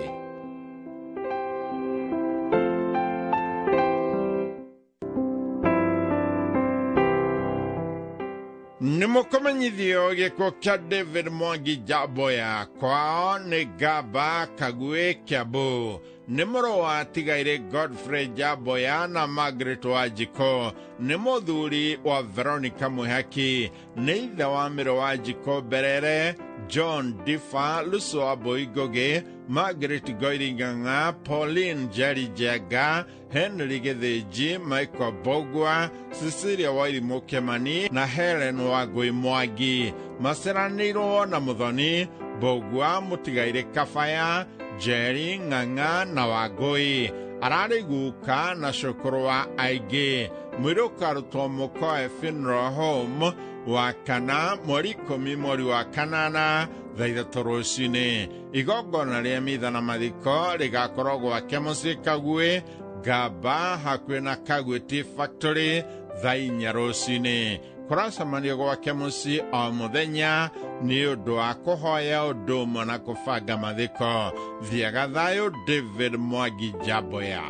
Nĩmũkũmenyithio gĩkuũ kĩa David Mwangi Njaboya kwao nĩ Ngamba, Kagui, Kiambu. Nĩ mũrũ wa atigairĩ Godfrey Njaboya na Margaret Wanjikũ, nĩ mũthuri wa Veronica Mwĩhaki, nĩ ithe wa Mĩrũ Wanjikũ Mberere, John Difa, Lucy Wambui Ngũgĩ, Margaret Ngoiri Ng'ang'a, Pauline Njeri Njenga, Henry Gĩthĩnji, Michael Mbũgua, Cecilia Wairimũ Kĩmani na Helen Wangũi Mwangi. Maceranĩirwo na Mũthoni Mbũgua, mũtigairĩ Kabaya, Njeri Ng'ang'a na Wangũi. Ararĩ guka na cũkũrũ wa aingĩ. Mwĩrĩ ũkarutwo Mũkoe Funeral Home wa kana mweri 10 mweri wa kanana thaa 3 rũcinĩ. Igongona rĩa mitha na mathiko rĩgakorwo gwake mũciĩ Kagui, Ngamba, hakuhĩ na Kagui Tea Factory thaa 4 rũcinĩ. Kũracemanio gwake mũciĩ o mũthenya nĩ ũndũ wa kũhoya ũndũ ũmwe na kũbanga mathiko. Thiaga thayũ David Mwangi Njamboya.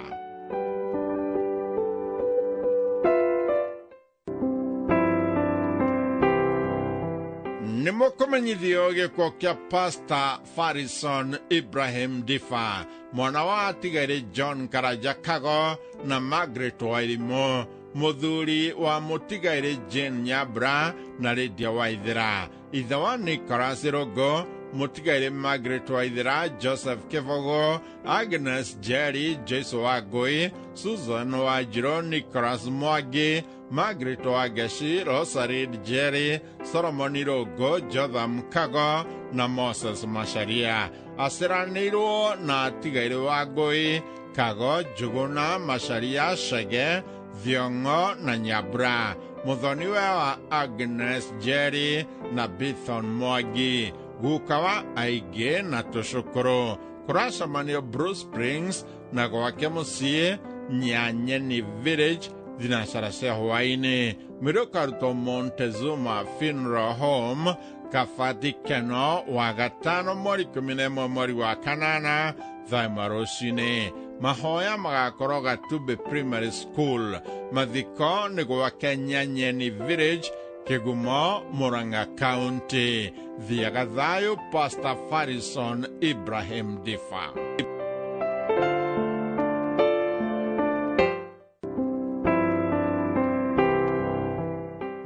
Nĩ mũkũmenyithio gĩkuũ kĩa Pastor Farrison Ibrahim Difa, mwana wa atigairĩ John Karanja Kago na Margaret Wairimu, mũthuri wa mũtigairĩ Jane Nyambura na Lydia Waithera, ithe wa Nicholas Irũngũ, mũtigairĩ Margaret Waithera, Joseph Kĩbogo, Agnes Jerry, Joyce Wangũi, Susan Wanjirũ, Nicholas Mwangi, Margaret Wangeci, Rosalind Jerry, Solomon Irũngũ, Jotham Kago na Moses Macharia. Aciranĩirwo na atigairĩ Wangũi, Kago, Njũgũna, Macharia, Chege, Thiong'o na Nyambura, mũthoniwe wa Agnes Jerry na Bithon Mwangi, guka wa aingĩ na tũcũkũrũ. Kũracemanio Blue Springs na gwake mũciĩ Nyanyeni Village, thinacara cia hwaĩ-inĩ. Mwĩrĩ ũkarutwo Montezuma Funeral Home, Kabati Keno, wa gatano mweri 11 mweri wa kanana thaa ĩmwe rũcinĩ. Mahoya magakorwo Gatumbi Primary School. Mathiko nĩ gwake Nyanyeni Village, Kĩgumo, Murang'a County. Thiaga thayũ Pastor Farrison Ibrahim Difa.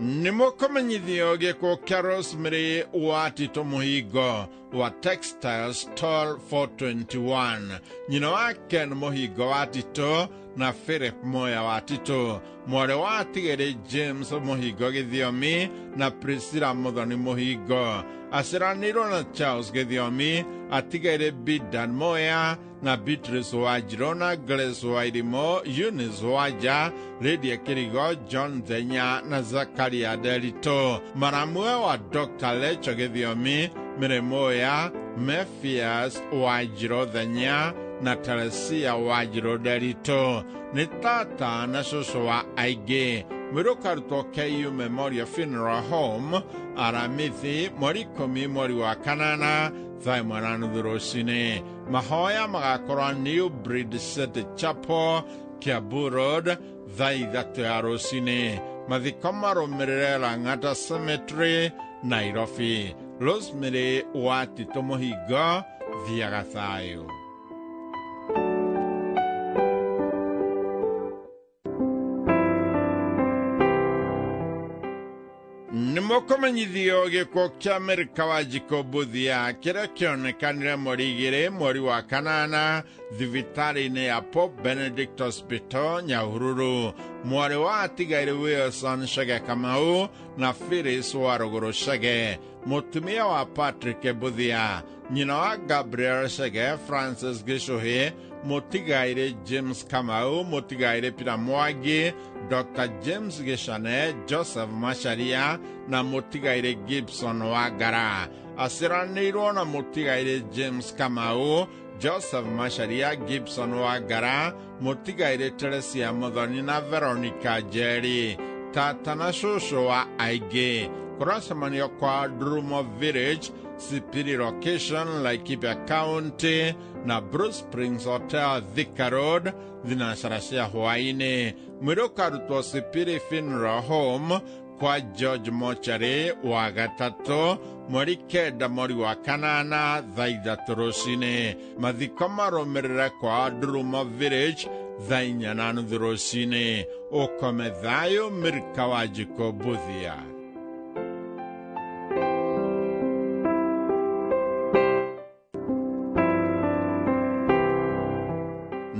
Nĩ mũkũmenyithio gĩkuũ kĩa Rosemary wa Tito Mũhingo wa Textile Stall 421, nyina wa Ken Mũhingo wa Tito na Philip Moya wa Tito, mwarĩ wa atigĩrĩ James Mũhingo Gĩthiomi na Priscilla Mũthoni Mũhingo. Aciranĩirwo na Charles Gĩthiomi, atigĩrĩ Bidan Moya na Beatrice Wanjirũ na Grace Wairimu, Eunice Wanja, Lydia Kĩrigo, John Thenya na Zakaria Nderitũ. Maramwe wa Dr. Lecho Gĩthiomi, Mary Moya, Mephias Wanjirũ Thenya na Teresia Wanjirũ Nderitũ. Nĩ tata na cũcũ wa aingĩ. Mwĩrĩ ũkarutwo KU Memorial Funeral Home, Aramithi, mweri 10 mweri wa kanana thaa 1:30 rũcinĩ. Mahoya magakorwo New Breed City Chapel, Kiambu Road, thaa 3 ya rũcinĩ. Mathiko marũmĩrĩre Lang'ata Cemetery, Nairobi. Rosemary wa Tito Mũhingo, thiaga thayũ. Nĩ mũkũmenyithio gĩkuũ kĩa Amerika wa Njikũ Mbuthia kĩrĩa kĩonekanire mweri 2 mweri wa kanana thibitarĩ-inĩ ya Pope Benedict Hospital, Nyahururu. Mwarĩ wa atigairĩ Wilson Chege Kamau na Phyllis wa Rũgũrũ Chege, mũtumia wa Patrick Mbuthia, nyina wa Gabriel Chege, Francis Gĩcũhĩ, mũtigairĩ James Kamau, mũtigairĩ Peter Mwangi, Dr. James Gĩcane, Joseph Macharia na mũtigairĩ Gibson Wangara. Aciranĩirwo na mũtigairĩ James Kamau, Joseph Macharia, Gibson Wangara, mũtigairĩ Teresia Mũthoni na Veronica Njeri, tata na cũcũ wa aingĩ. Kũracemanio kwa Drumo Village, Sipiri Location, Laikipia County na Blue Springs Hotel, Thika Road, thinacara cia hwaĩ-inĩ. Mwĩrĩ ũkarutwo Sipiri Funeral Home kwa George Mochari wa gatatũ mweri 9 mweri wa kanana thaa 3 rũcinĩ. Mathiko marũmĩrĩre kwa Drumo Village thaa 4:30 rũcinĩ. Ũkome thayũ Mirika wa Njikũ Mbuthia.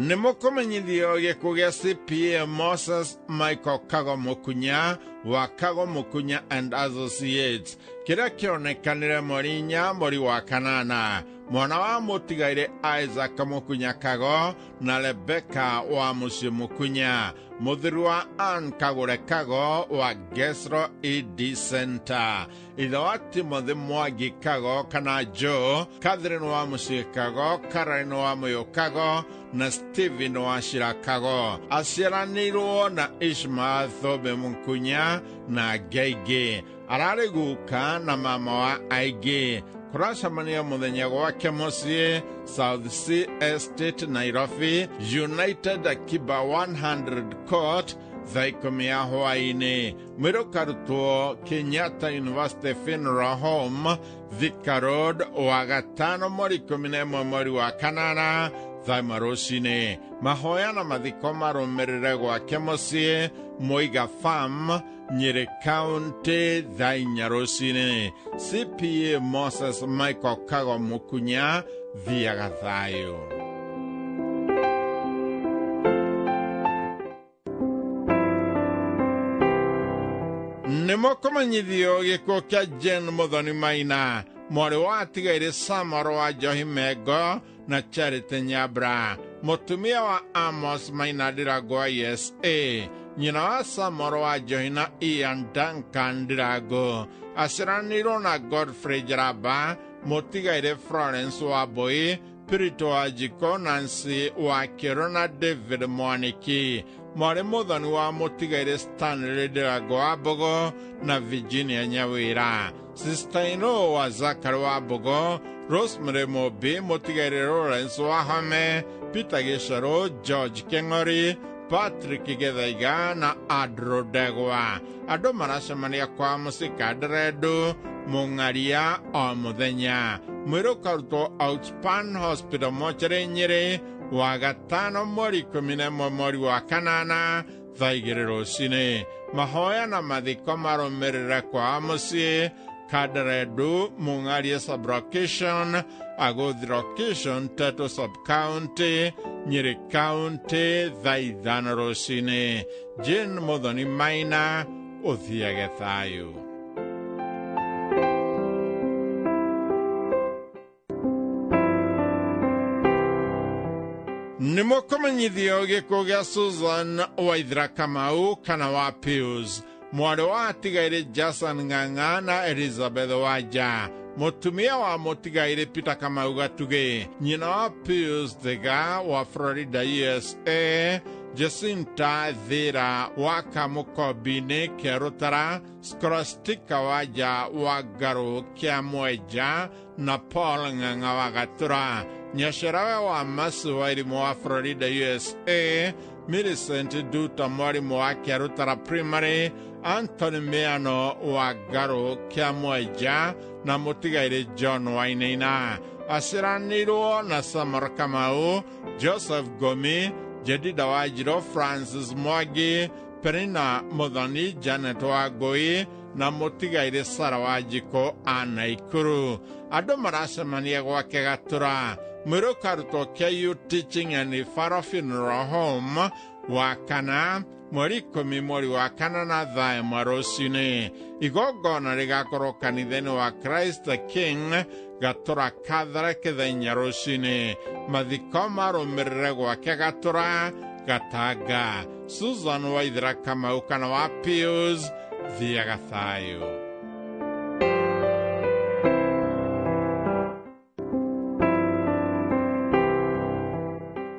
Nĩ mũkũmenyithio gĩkuũ gĩa CPA Moses Michael Kago Mũkunya wa Kago Mũkunya and Associates kĩrĩa kĩonekanire mweri 4 mweri wa kanana. Mwana wa mũtigaire Isaac Mukunya Kago na Rebecca wa mũciĩ Mukunya. Mũthuri wa Ann Kagure Kago wa Gesro ED Center. Ithe wa Timothy Mwangi Kago kana Joe, Catherine wa mũciĩ Kago, Caroline wa Mũyũ Kago na Stephen wa Shira Kago. Aciaranĩirwo na Ishmael Thobe Mukunya na Ngeingĩ. Ararĩ guka na mama wa aingĩ. Kũracemania mũthenya gwake mũciĩ South Sea Estate, Nairobi, United Akiba 100 Court, thaa 10 ya hwaĩ-inĩ. Mwĩrĩ ũkarutwo Kenyatta University Funeral Home, Thika Road, Wagatano mweri 11 mweri wa kanana thaa 1 rũcinĩ. Mahoya na mathiko marũmĩrĩre gwake mũciĩ Muiga Farm, Nyeri County, thaa 4 rũcinĩ. CPA Moses Michael Kago Mukunya, thiaga thayũ. Nĩ mũkũmenyithio gĩkuũ kĩa Jane Muthoni Maina, mwarĩ wa atigaire Samuel wa Njohi Mengo na Charity Nyabra, mũtumia wa Amos Maina Ndirango wa ESA, nyina wa Samuel wa Njohi na Ian Duncan Ndirango. Aciaranĩirwo na Godfrey Njaramba, mũtigaire Florence Wambui, Purity wa Njiko, Nancy wa Kĩro na David Mwaniki. Mwarĩ mũthoni wa mũtigaire Stanley Ndirango wa Mbogo na Virginia Nyawĩra. Sister-in-law wa Zachary wa Mbogo, Rosemary Mũmbi, mũtigaire Lawrence wa Home, Peter Gĩcarũ, George Kĩng'ori, Patrick Gĩthaiga na Andrew Ndegwa. Andũ maracemania kwa mũciĩ Kanderendu Mũng'aria o mũthenya. Mwĩrĩ ũkarutwo Outspan Hospital mocarĩ Nyĩrĩ Wagatano mweri 11 mweri wa kanana thaa 2 rũcinĩ. Mahoya na mathiko marũmĩrĩre kwa mũciĩ Kanderendu Mũng'aria Sub-location, Agothi Location, Tetu Sub-County, Nyeri County, thaa 5 rũcinĩ. Jane Muthoni Maina, ũthiage thayũ. Nĩ mũkũmenyithio gĩkuũ gĩa Susan Waithera Kamau kana wa Pius, mwarĩ wa atigaire Jason Ng'ang'a na Elizabeth Wanja, mũtumia wa mũtigaire Peter Kamau Gatugĩ, nyina wa Pius Thiga wa Florida USA, Jacinta Thira wa Kamũkombi-inĩ Kĩarũtara, Scholastica Wanja wa Ngarũ Kĩamwenja na Paul Ng'ang'a wa Gatũra, nyaciarawe wa Mercy Wairimu wa Florida USA, Millicent Duta mwarimũ wa Kĩarũtara Primary, Anthony Miano wa Ngarũ Kĩamwenja na mũtigaire John Wainaina. Aciaranĩirwo na Samuel Kamau, Joseph Gomi, Jedida Wanjirũ, Francis Mwangi, Penina Muthoni, Janet Wangũi na mũtigaire Sarah Wanjikũ a Naikuru. Andũ maracemania gwake Gatũra. Mwĩrĩ ũkarutwo KU Teaching and Referral Funeral Home wa kana mweri 10 mweri wa kana na thaa 1 rũcinĩ. Igongona rĩgakorwo kanitha-inĩ wa Christ the King Gatũra Catholic thaa 4 rũcinĩ. Mathiko marũmĩrĩre gwake Gatũra Gatanga. Susan Waithera Kamau kana wa Pius, thiaga thayũ.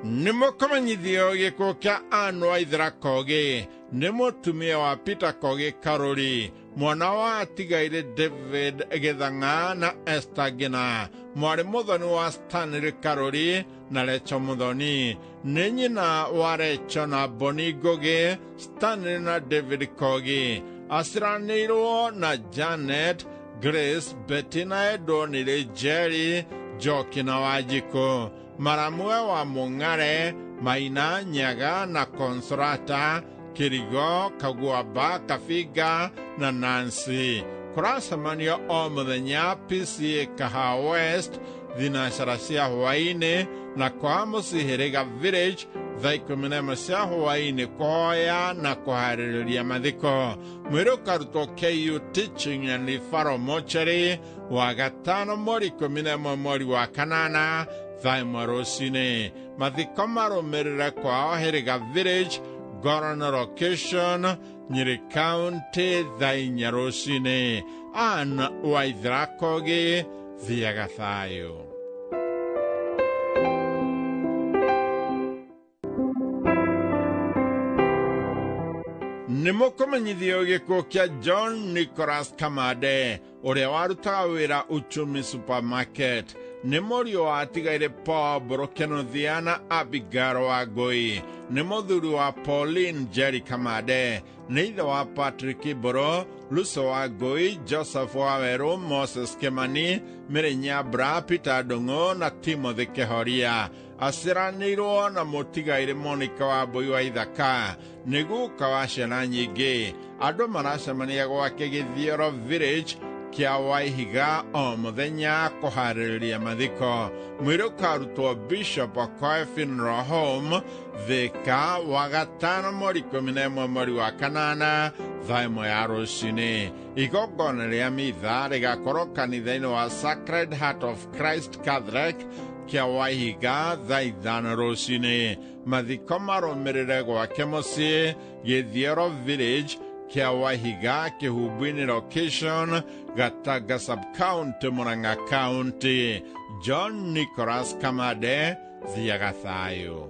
Nĩ mũkũmenyithio gĩkuũ kĩa Ann Waithera Kogi, nĩ mũtumia wa Peter Kogi Karũri, mwana wa atigaire David Gĩthang'a na Esther Ngina, mwarĩ mũthoni wa Stanley Karũri na Recho Mũthoni, nĩ nyina wa Recho na Boni Ngũgĩ, Stanley na David Kogi. Aciaranĩirwo na Janet, Grace, Betty na Edward Jerry, Njoki na Wanjikũ, maramwe wa Mũng'are, Maina, Nyaga na Consolata, Kirigo, Kaguaba, Kabiga na Nancy. Kũracemanio o mũthenya PCA Kahawa West, thinacara cia hwaĩ-inĩ na kwa mũciĩ Hĩrĩga Village Thaa 11 cia hwaĩ-inĩ kũhoya na kũharĩrĩria mathiko. Mwĩrĩ ũkarutwo KU Teaching and Referral Mortuary wa gatano mweri 11 mweri wa kanana thaa 1 rũcinĩ. Mathiko marũmĩrĩre kwao Hĩrĩga Village, Gorano Location, Nyeri County, thaa 4 rũcinĩ. Ann Waithera Kogi, thiaga thayũ. Nĩ mũkũmenyithio gĩkuũ kĩa John Nicholas Kamande ũrĩa warutaga wĩra Uchumi Supermarket. Nĩ mũriũ wa atigaire Paul Brokenothia na Abigail Wangũi. Nĩ mũthuri wa Pauline Jerry Kamande. Nĩ ithe wa Patrick Mbũrũ, Lucy Wangũi, Joseph Wawerũ, Moses Kimani, Mary Nyambura, Peter Ndung'u na Timothy Kĩhoria. Aciaranĩirwo na mũtigairĩ Monica Wambui wa Ithaka. Nĩ guka wa ciana nyingĩ. Andũ maracemania gwake Gĩthioro Village kĩa Waihiga o mũthenya kũharĩrĩria mathiko. Mwĩrĩ ũkarutwo Bishop Okoe Funeral Home Thika wa gatano mweri 11 mweri wa kanana thaa 1 ya rũcinĩ. Igongona rĩa mitha rĩgakorwo kanitha-inĩ wa Sacred Heart of Christ Catholic kĩa Waihiga thaa 5 rũcinĩ. Mathiko marũmĩrĩre gwake mũciĩ Gĩthioro Village kĩa Waihiga, Kĩhumbu-inĩ Location, Gatanga Sub-County, Murang'a County. John Nicholas Kamande, thiaga thayũ.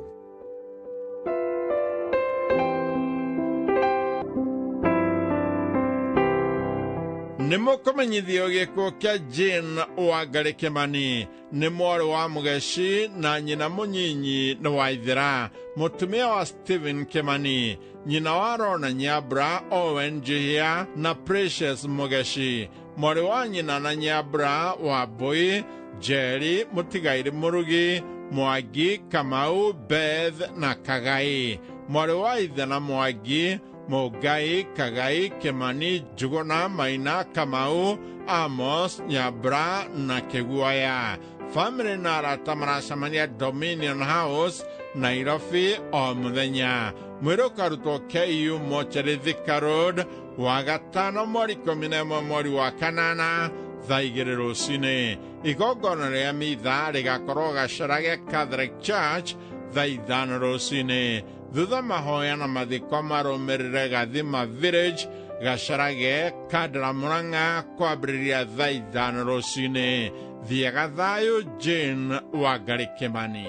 Nĩ mũkũmenyithio gĩkuũ kĩa Jane Wangari Kimani. Nĩ mwarĩ wa Mũgeci na nyina mũnyinyi nĩ Waithera, mũtumia wa Stephen Kimani, nyina wa Rona Nyambura, Owen Njihia na Precious Mũgeci, mwarĩ wa nyina na Nyambura Wambui, Jerry mũtigairĩ Mũrugi, Mwangi, Kamau, Beth na Kagai, mwarĩ wa ithe na Mwangi, Mũngai, Kagai, Kimani, Njuguna, Maina, Kamau, Amos, Nyambura na Kĩguoya. Famĩlĩ na arata maracemania Dominion House, Nairobi o mũthenya. Mwĩrĩ ũkarutwo KU Mortuary Thika Road wa gatano mweri 11 mweri wa kanana thaa 2 rũcinĩ. Igongona rĩa mitha rĩgakorwo Gacarage Catholic Church thaa 5 rũcinĩ. Thutha mahoya na mathiko marũmĩrĩre Gathima Village, Gacarage, Kandara Murang'a kwambĩrĩria thaa 5 rũcinĩ. Thiaga thayũ, Jane Wangari Kimani.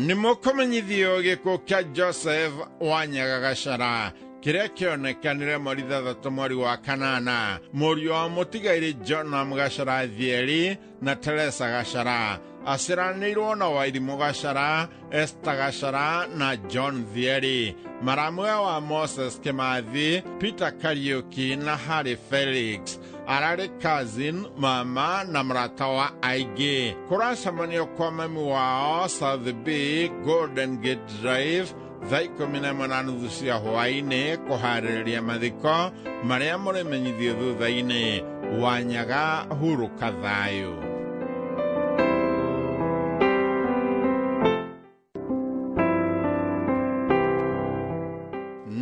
Nĩ mũkũmenyithio gĩkuũ kĩa Joseph Wanyaga Gachara kĩrĩa kĩonekanire mweri 6 mweri wa kanana. Mũriũ wa mũtigairĩ Jonam Gachara Thieri na Teresa Gachara aciaranĩirwo na Wairimũ Gachara, Esther Gachara na John Thieri, maramwe wa Moses Kimathi, Peter Kariuki na Harry Felix. Ararĩ cousin, mama na mũrata wa aingĩ. Kũracemanio kwa mami wao South B, Golden Gate Drive, thaa 11:30 cia hwaĩ-inĩ kũharĩrĩria mathiko marĩa mũrĩmenyithio thutha-inĩ. Wanyaga, hurũka thayũ.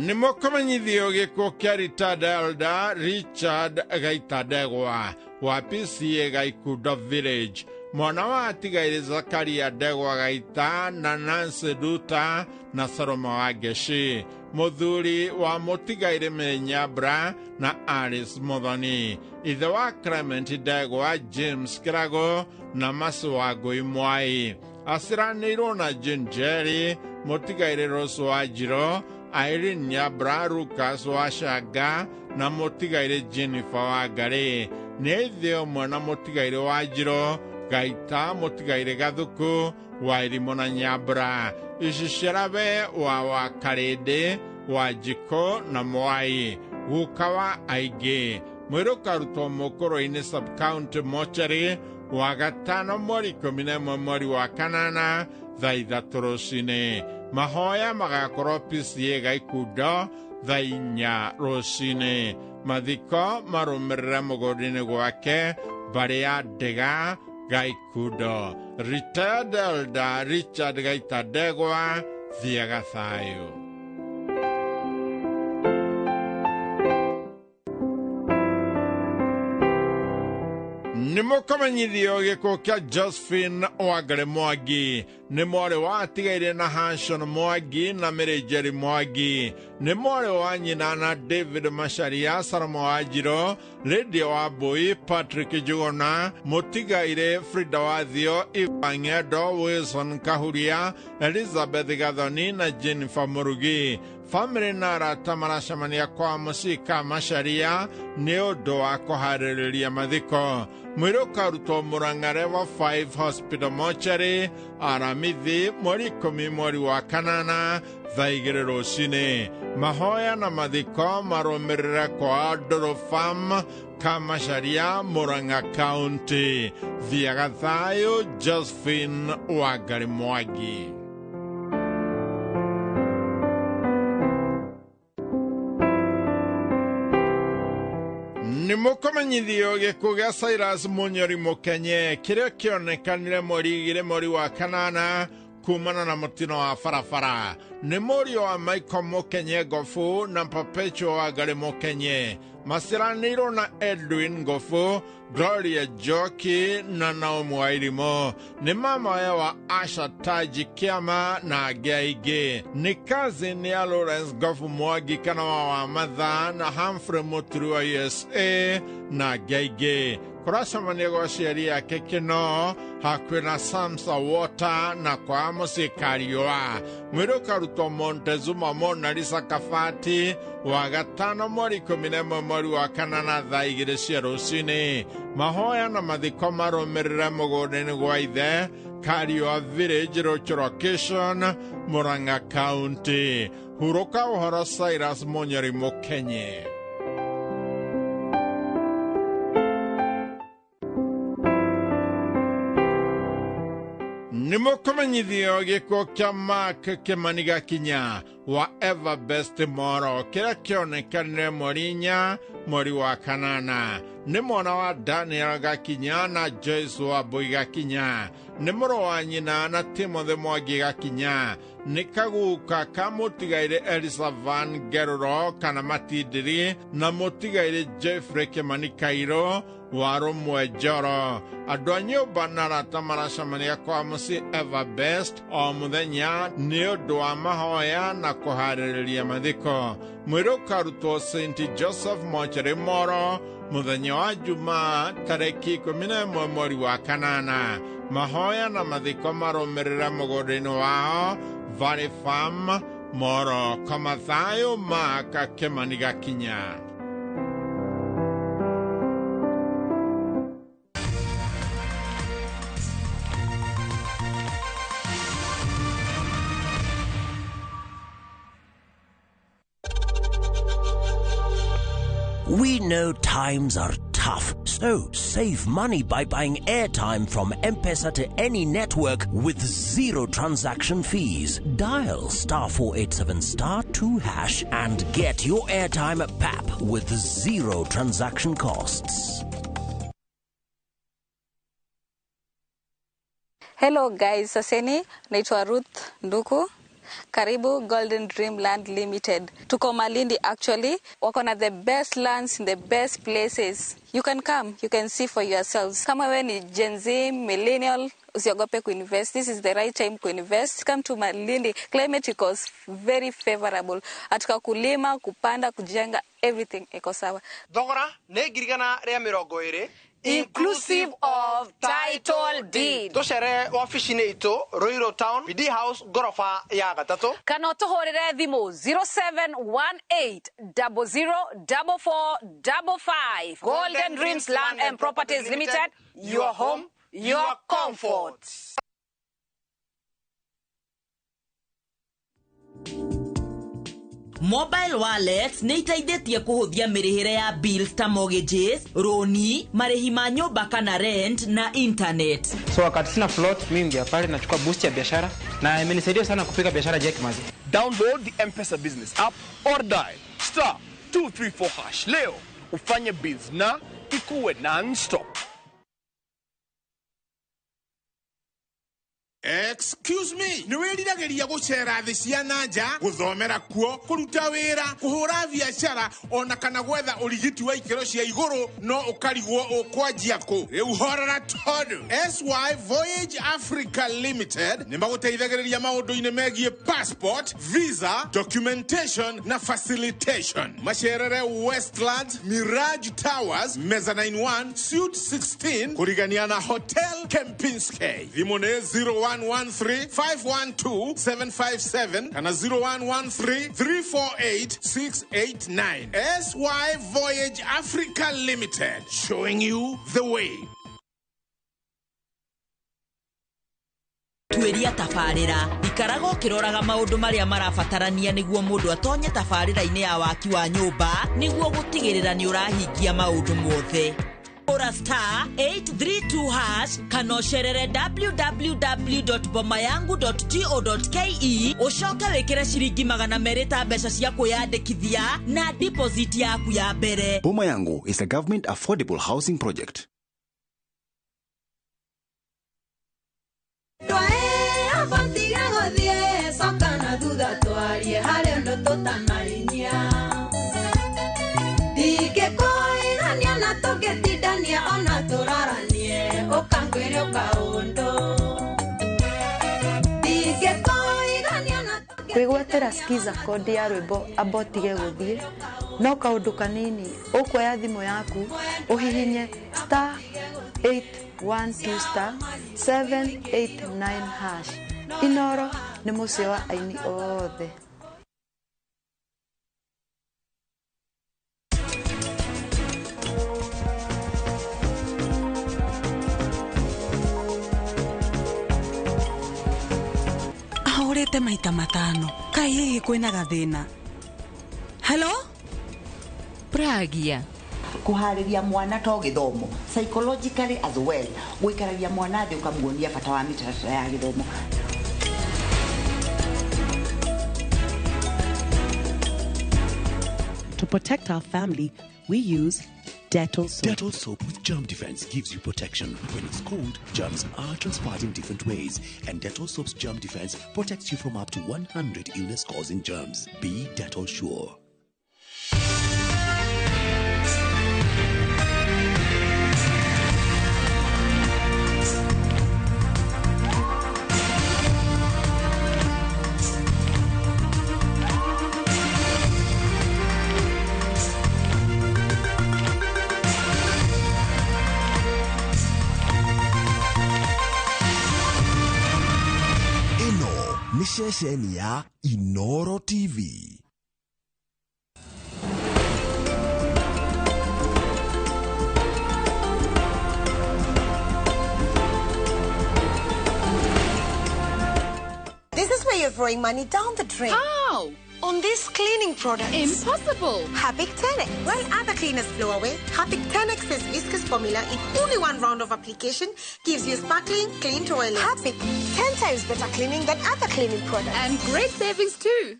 Nĩ mũkũmenyithio gĩkuũ kĩa retired elder Richard Gaita Ndegwa wa PCA Gaikundo Village, mwana wa atigairĩ Zakaria Ndegwa Gaita na Nancy Duta na Salomo Wangeci, mũthuri wa mũtigairĩ Mary Nyambura na Alice Muthoni, ithe wa Clement Ndegwa, James Kĩrago na Mercy Wangũi Mwai. Aciaranĩirwo na Jane Njeri, mũtigairĩ Rose Wanjirũ, Irene Nyambura, Lucas Wachanga na mũtigairĩ Jennifer Wangari. Nĩ ithe ũmwe na mũtigairĩ Wanjirũ, Gaita, mũtigairĩ Gathuku, Wairimũ na Nyambura. Icicirabe wa Wakarĩndĩ, Wanjikũ na Mwai, guka wa aingĩ. Mwĩrĩ ũkarutwo Mũkũrũ-inĩ Sub-County Mortuary wa gatano mweri 11 mweri wa kanana thaa 3 rũcinĩ. Mahoya magakorwo PCA Gaikundo thaa 4 rũcinĩ. Mathiko marũmĩrĩre mũgũnda-inĩ gwake mbarĩ ya Ndĩga Gaikundo. Retired Elder Richard Gaita Ndegwa, thiaga thayũ. Nĩ mũkũmenyithio gĩkuũ kĩa Josephine Wangari Mwangi. Nĩ mwarĩ wa atigaire na Hanson Mwangi na Mary Njeri Mwangi. Nĩ mwarĩ wa nyina na David Macharia, Salomo Wanjirũ, Lydia Wambui, Patrick Njuguna, mũtigaire Frida Wathio, Eva Ng'endo, Wilson Kahuria, Elizabeth Gathoni na Jennifer Murugi. Famĩlĩ na arata maracemania kwa mũciĩ ka Macharia nĩ ũndũ wa kũharĩrĩria mathiko. Mwĩrĩ ũkarutwo Murang'a Level 5 Hospital Mortuary Aramithi mweri 10 mweri wa 8 thaa 2 rũcinĩ. Mahoya na mathiko marũmĩrĩre kwa Ndũrũ Farm Kamacharia, Murang'a County. Thiaga thayũ, Josephine Wangari Mwangi. Nĩ mũkũmenyithio gĩkuũ gĩa Cyrus Munyori Mũkenye kĩrĩa kĩonekanire mweri 2 mweri wa 8 kumana na mũtino wa barabara. Nĩ mũriũ wa Michael Mũkenye Ngobu na Perpetual Wangari Mũkenye. Maciaranĩirwo na Edwin Ngobu, Gloria Njoki na Naomi Wairimu. Nĩ mama wa Asha Taji Kiama na angĩ aingĩ. Nĩ cousin ya Lawrence Ngobu Mwangi kana wa Matha na Humphrey Muturi wa USA na angĩ aingĩ. Kũracemania gwa aciari ake Kĩno hakuhĩ na Samsa Water na kwa mũciĩ Kariũa. Mwĩrĩ ũkarutwo Montezuma Mona Lisa Kabati wa 5 mweri 11 mweri wa 8 thaa 2 cia rũcinĩ. Mahoya na mathiko marũmĩrĩre mũgũnda-inĩ gwa ithe Kariũa Village, Rochor Location, Murang'a County. Hurũka ũhoro Cyrus Munyori Mũkenye. Nĩ mũkũmenyithio gĩkuũ kĩa Mark Kĩmani Gakinya wa Everbest Moro kĩrĩa kĩonekanire mweri 4 mweri wa 8. Nĩ mwana wa Daniel Gakinya na Joyce Wambui Gakinya. Nĩ mũrũ wa nyina na Timothy Mwangi Gakinya. Nĩ kaguka ka mũtigaire Elisa Van Geruro kana Matindiri na mũtigaire Jeffrey Kĩmani Kairũ wa Rũmwe Njoro. Andũ a nyũmba na arata maracemania kwa mũciĩ Everbest o mũthenya nĩ ũndũ wa mahoya na kũharĩrĩria mathiko. Mwĩrĩ ũkarutwo St Joseph Mortuary Moro mũthenya wa Jumaa tarĩki 11 mweri wa 8. Mahoya na mathiko marũmĩrĩre mũgũnda-inĩ wao Valley Farm Moro. Koma thayũ, Mark Kĩmani Gakinya. We know times are tough, so save money by buying airtime from M-Pesa to any network with zero transaction fees. Dial *487*2# and get your airtime at PAP with zero transaction costs. Hello guys, saseni, naitwa Ruth Nduku. Karibu Golden Dream Land Limited. Tuko Malindi actually. Wako na the best lands in the best places. You can come, you can see for yourselves. Kama wewe ni Gen Z, millennial, usiogope kuinvest. This is the right time kuinvest. Come to Malindi. Climate iko very favorable. Atika kulima, kupanda, kujenga, everything iko sawa. Thogora nĩ 120,000 inclusive of title deed. Tucere wabici-inĩ itũ Ruiru Town, BD House, ngoroba ya 3. Kana ũtũhũrĩre thimũ 0718004455. Golden Dreams Land and Properties Limited, your home, your comfort. Mobile wallets nĩ iteithĩtie kũhũthia mĩrĩhĩre ya bills ta mortgages, roni, marĩhi ma nyũmba kana rent na internet. So wakati sina float, mimi ngia pale nachukua boost ya biashara na imenisaidia sana kupika biashara Jack Mazi. Download the M-Pesa business app or dial Star 234 hash leo ufanye biz na ikuwe non-stop. Excuse me, nĩ wĩriragĩria gũcera thĩ cia na nja, gũthomera kuo, kũruta wĩra, kũhũra biacara ona kana gwetha ũrigiti wa ikĩro cia igũrũ no ũkarigwo ũkwanjia kũ. Rĩu horera tondũ SY Voyage Africa Limited nĩ magũteithagĩrĩria maũndũ-inĩ megiĩ passport, visa, documentation na facilitation. Macerere Westlands, Mirage Towers, Mezzanine 1, Suite 16, kũrigania na Hotel Kempinski. Thimũ nĩ 0113 512 757 kana 0113 348 689. SY Voyage Africa Limited, showing you the way. Tuĩria tabarĩra ikaraga ũkĩroraga maũndũ marĩa marabatarania nĩguo mũndũ atonye tabarĩra-inĩ ya waki wa nyũmba nĩguo gũtigĩrĩra nĩ ũrahingia maũndũ mothe. Ora star 832 hash kana ũcerere www.bomayangu.go.ke ũcoke wĩkĩre ciringi 200 ta mbeca cia kwĩyandĩkithia na deposit yaku ya mbere. Boma Yangu is a government affordable housing project. Kwĩgwatĩra skiza kodi ya rwĩmbo amba ũtige gũthiĩ no kaũndũ kanini ũkuoya thimũ yaku ũhihinye star 812 star 789 hash. Inoro nĩ mũciĩ wa aini othe. Ahũrĩte maita matano kaĩ hihi kwĩna gathĩna. Hello Pragia kuhariria mwana to githomo psychologically as well guikaragia mwana thi ukamuonia bata wa mitaratara ya githomo. To protect our family, we use Dettol soap. Dettol soap with germ defense gives you protection. When it's cold, germs are transferred in different ways, and Dettol soap's germ defense protects you from up to 100 illness-causing germs. Be Dettol sure. Nĩ ceceni ya Inoro TV. This is where you're throwing money down the drain. How? On these cleaning products. Impossible. Harpic 10X. While other cleaners blow away, Harpic 10X's viscous formula in only one round of application gives you sparkling, clean toilet. Harpic, 10 times better cleaning than other cleaning products. And great savings too.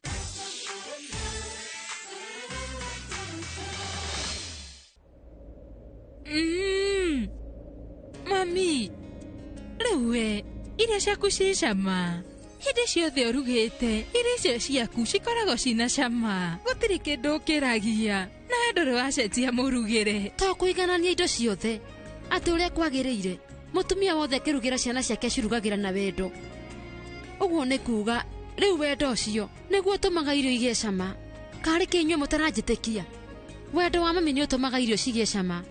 Mami, rĩu we, irio ciaku ciĩ cama. Hĩndĩ ciothe ũrugĩte, irio icio ciaku cikoragwo cina cama. Gũtirĩ kĩndũ ũkĩragia. Nawe ndũrĩ wacenjia mũrugĩre. To kũiganania indo ciothe atĩ ũrĩa kwagĩrĩire mũtumia wothe akĩrugĩra ciana ciake cirugagĩra na wendo. Ũguo nĩ kuuga rĩu wendo ũcio nĩguo ũtũmaga irio igĩe cama. Karĩ kĩ inyuĩ mũtaranjĩtĩkia? Wendo wa mami nĩ ũtũmaga irio cigĩe cama.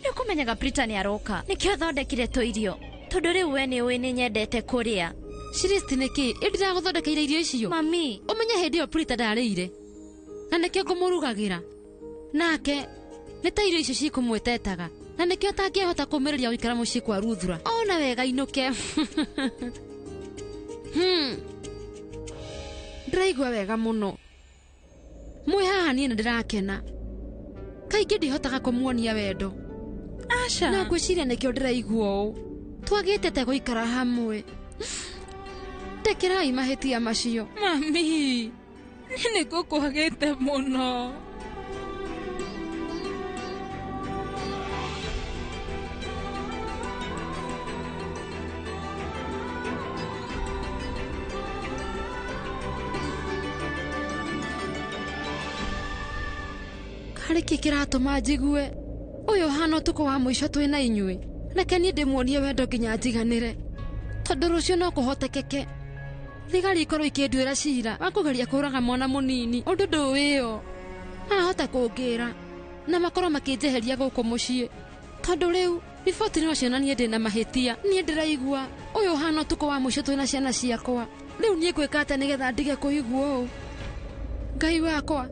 Nĩ ũkũmenyaga Prita nĩ aroka nĩkĩo thondekire tũirio tondũ rĩu we nĩ ũĩ nĩ nyendete kũrĩa. Shiristi nĩ kĩ ĩ ndiragũthondekeire irio icio? Mami, ũmenye hĩndĩ ĩyo Prita ndarĩire na nĩkĩo ngũmũrugagĩra. Nake nĩ ta irio icio cikũmwĩtetaga na nĩkĩo atangĩahota kũmĩrĩria gũikara mũciĩ kwa Ruthura. Ona wega inũke. Ndĩraigua wega mũno. Mwĩ haha niĩ nĩ ndĩrakena. Kaingĩ ndihotaga kũmuonia wendo. Aca. Na ngwĩciria nĩkĩo ndĩraigua ũũ. Twagĩte te gũikara hamwe. Ndekerai mahĩtia macio. Mami, Niĩ nĩ ngũkwagĩte mũno. Karĩ kĩ kĩratũma njigue ũyũ ũhana ũtukũ wa mũico twĩ na inyuĩ. Reke niĩ ndĩmuonie wendo nginya njiganĩre, tondũ rũciũ no kũhotekeke thigari ikorwo ikĩnduĩra cira wa kũgeria kũũraga mwana mũnini ũndũ ndũĩyo. Ahota kũngĩra na makorwo makĩnjeheria gũkũ mũciĩ, tondũ rĩu riboti no cionanie ndĩna mahĩtia. Niĩ ndĩraigua ũyũ ũhana ũtukũ wa mũico twĩ na ciana ciakwa. Rĩu niĩ ngwĩka atĩa nĩgetha ndige kũigua ũũ? Ngai wakwa,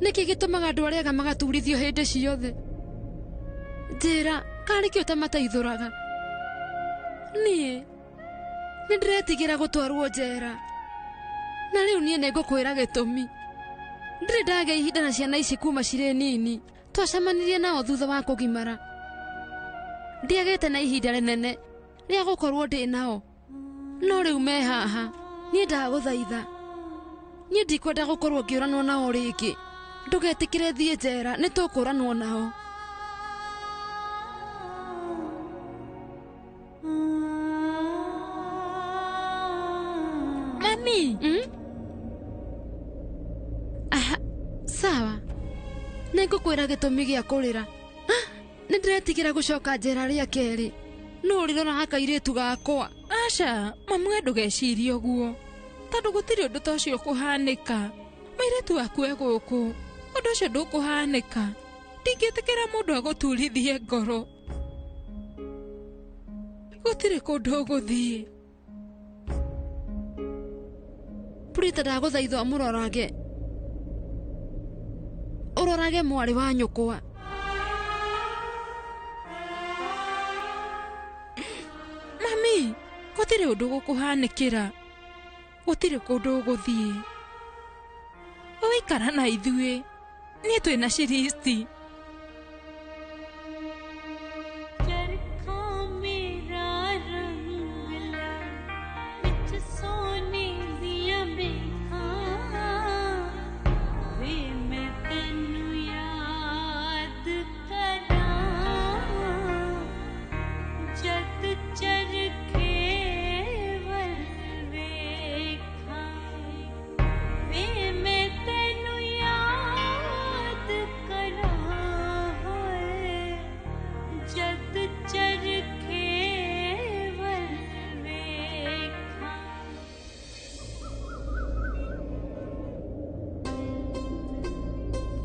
nĩkĩ gĩtũmaga andũ arĩa ega magaturithio hĩndĩ ciothe? Njĩra, karĩ kĩ ũtamateithũraga? Niĩ nĩ ndĩretigĩra gũtwarwo njera, na rĩu niĩ nĩngũkwĩra gĩtũmi. Ndirĩ ndagĩa ihinda na ciana ici kuma cirĩ nini. Twacemanirie nao thutha wa kũgimara. Ndiagĩte na ihinda rĩnene rĩa gũkorwo ndĩ nao, no rĩu me haha. Niĩ ndagũthaitha, niĩ ndikwenda gũkorwo ngĩũranwo nao rĩngĩ. Ndũgetĩkĩre thiĩ njera, nĩ tũkũranwo nao. Mami. Aha, sawa. Nĩngũkwĩra gĩtũmi gĩa kũrĩra. Nĩ ndĩretigĩra gũcoka njera rĩa kerĩ. Nũ ũrĩroraga kairĩtu gakwa? Aca, mamu we ndũgecirie ũguo, tondũ gũtirĩ ũndũ ta ũcio ũkũhanĩka. Mũirĩtu waku e gũkũ, ũndũ ũcio ndũkũhanĩka. Ndingĩtĩkĩra mũndũ agũturithie ngoro. Gũtirĩ kũndũ ũgũthiĩ. Purita, ndagũthaitha ũmũrorage. Ũrorage mwarĩ wa nyũkwa. Mami, gũtirĩ ũndũ gũkũhanĩkĩra. Gũtirĩ kũndũ ũgũthiĩ. Ũikara na ithuĩ. Niĩ twĩ na Shiristi.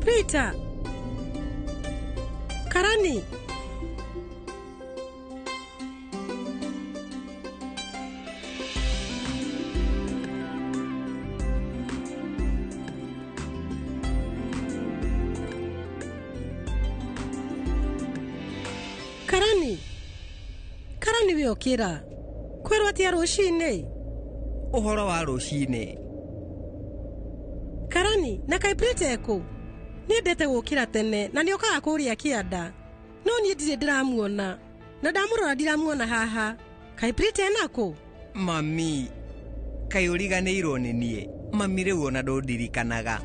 Peter. Karani. Karani. Karani we okira. Kwĩrwo atĩa rũcinĩ? Ũhoro wa rũcinĩ. Karani, na kaĩ Prita ekũ? Niĩ ndete gũkĩra tene na nĩokaga kũrĩa kĩanda. No niĩ ndirĩ ndĩramuona. Na ndamũrora ndiramuona haha. Kaĩ Prita enakũ? Mami, kaĩ ũriganĩirwo nĩ niĩ? Mami rĩu ona ndũndirikanaga.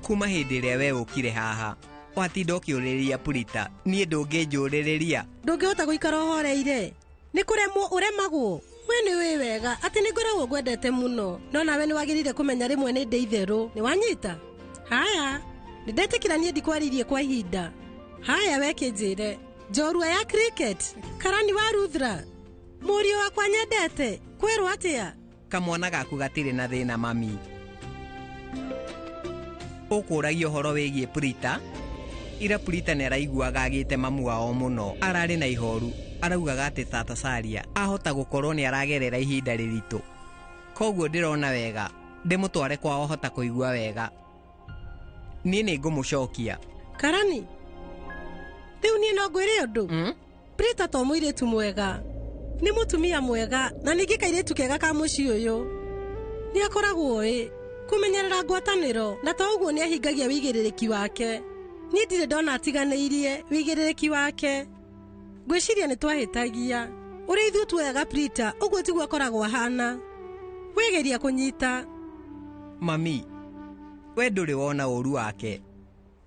Kuma hĩndĩ ĩrĩa we ũkire haha, watinda ũkĩũrĩrĩria Prita, niĩ ndũngĩnjũrĩrĩria. Ndũngĩhota gũikara ũhoreire. Nĩ kũremwo ũremagwo. We nĩ wĩ wega atĩ nĩ ngoragwo ngwendete mũno. No nawe nĩ wagĩrĩire kũmenya rĩmwe nĩ ndĩ itherũ. Nĩ wanyita? Haya. Nĩndetĩkĩra niĩ ndikwarĩirie kwa ihinda. Haya we kĩnjĩre. Njorua ya cricket. Karani wa Ruthra. Mũriũ wakwa nyendete. Kwĩrwo atĩa? Kamwana gaku gatirĩ na thĩna mami. Ũkũragia ũhoro wĩgiĩ Prita. Ira Prita nĩ araiguaga agĩte mamu wao mũno. Ararĩ na ihoru. Araugaga atĩ tata Saria ahota gũkorwo nĩ aragerera ihinda rĩritũ. Koguo ndĩrona wega ndĩmũtware kwao hota kũigua wega. Niĩ nĩ ngũmũcokia. Karani, rĩu niĩ no ngwĩre ũndũ. Prita to mũirĩtu mwega. Nĩ mũtumia mwega na ningĩ kairĩtu kega ka mũciĩ ũyũ. Nĩ akoragwo oĩ kũmenyerera ngwatanĩro na to ũguo nĩ ahingagia wĩigĩrĩrĩki wake. Niĩ ndirĩ ndona atiganĩirie wĩigĩrĩrĩki wake. Ngwĩciria nĩ twahĩtagia. Ũrĩa ithuĩ tuoyaga Prita ũguo tiguo akoragwo ahana. Wĩgeria kũnyita. Mami, We ndũrĩ wona ũru wake.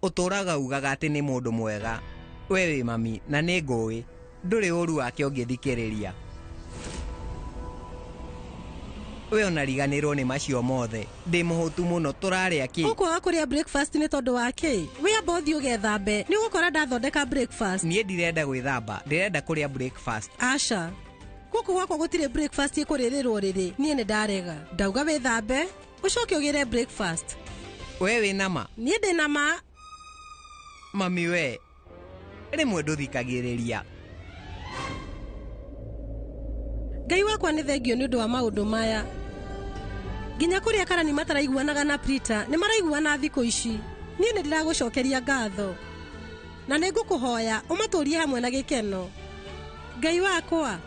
Ũtũraga ugaga atĩ nĩ mũndũ mwega. We wĩ mami na nĩ ngũĩ. Ndũrĩ ũru wake ũngĩthikĩrĩria. We ona riganĩrwo nĩ macio mothe. Ndĩ mũhũtu mũno tũrarĩa kĩ? Ũkwaga kũrĩa breakfast nĩ tondũ wa kĩ? Wĩ amba ũthiĩ ũgethambe. Nĩ ũgũkora ndathondeka breakfast. Niĩ ndirenda gwĩthamba, ndĩrenda kũrĩa breakfast. Aca. Gũkũ gwakwa gũtirĩ breakfast ĩkũrĩrĩrwo rĩrĩ. Niĩ nĩ ndarega. Ndauga wĩthambe, ũcoke ũgĩre breakfast. We wĩ nama? Niĩ ndĩ nama. Mami we, rĩmwe ndũthikagĩrĩria. Ngai wakwa nĩ thengio nĩ ũndũ wa maũndũ maya. Nginya kũrĩa karani mataraiguanaga na Prita nĩ maraiguana thikũ ici. Niĩ nĩ ndĩragũcokeria ngatho. Na nĩ ngũkũhoya ũmatũrie hamwe na gĩkeno. Ngai wakwa,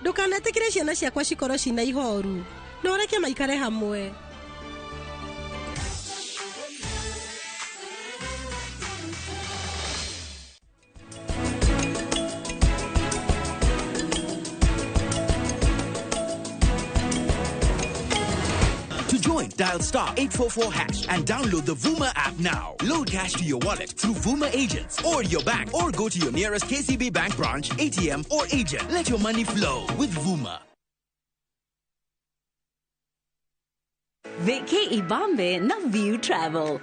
ndũkanetĩkĩre ciana ciakwa cikorwo cina ihoru, na ũreke maikare hamwe. To join, dial star 844 hash and download the Vuma app now. Load cash to your wallet through Vuma agents or your bank, or go to your nearest KCB Bank branch, ATM or agent. Let your money flow with Vuma. Vacay Ibambe na View Travel.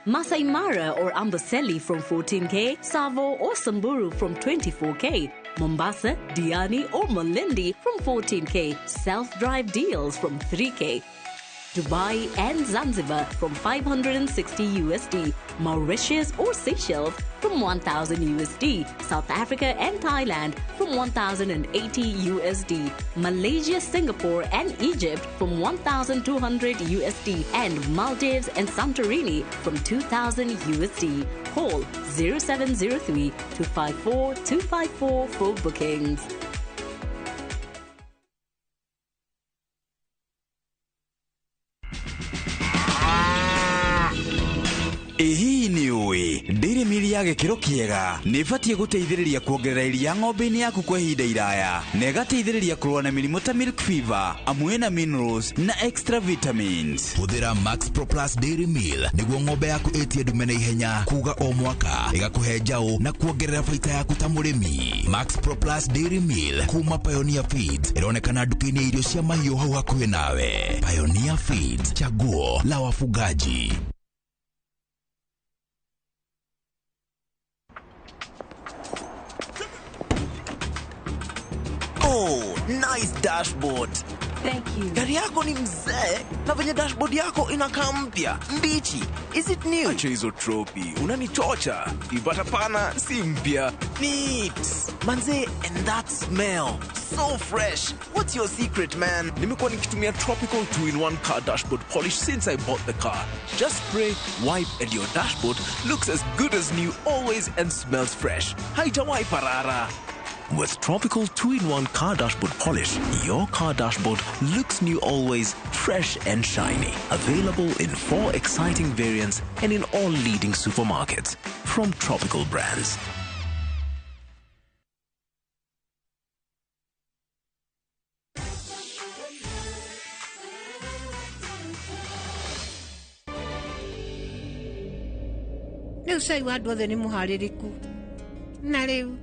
Masai Mara or Amboseli from 14K, Savo or Samburu from 24K, Mombasa, Diani or Malindi from 14K, self-drive deals from 3K, Dubai and Zanzibar from 560 USD, Mauritius or Seychelles from 1,000 USD, South Africa and Thailand from 1,080 USD, Malaysia, Singapore and Egypt from 1,200 USD, and Maldives and Santorini from 2,000 USD. Call 0703 254 254 for bookings. Ĩhihi nĩ ũĩ Dairy Meal ya gĩkĩro kĩega nĩ ĩbatiĩ gũteithĩrĩria kuongerera iria ng'ombe-inĩ yaku kwa ihinda iraya na ĩgateithĩrĩria kũrũa na mĩrimũ ta milk fever, amu ĩna minerals na extra vitamins. Hũthĩra Max Pro Plus Dairy Meal nĩguo ng'ombe yaku ĩtie ndume na ihenya kuga o mwaka ĩgakũhe njaũ na kuongerera baita yaku ta mũrĩmi. Max Pro Plus Dairy Meal kuma Pioneer Feeds ĩronekana nduka-inĩ ya irio cia mahiũ hau hakuhĩ nawe. Pioneer Feeds, chaguo la wafugaji. Oh, nice dashboard. Thank you. Gari yako ni mzee na venye dashboard yako inakaa mpya, mbichi. Is it new? Acha hizo tropi, unanichocha. Ipata pana si mpya. Neat. Manze, and that smell. So fresh. What's your secret, man? Nimekuwa nikitumia Tropical 2-in-1 car dashboard polish since I bought the car. Just spray, wipe and your dashboard looks as good as new always and smells fresh. Haitawahi parara. With Tropical 2-in-1 car dashboard polish, your car dashboard looks new always, fresh and shiny. Available in 4 exciting variants and in all leading supermarkets. From Tropical Brands. Rĩu cai wa andũ othe nĩ mũharĩrĩku. Na rĩu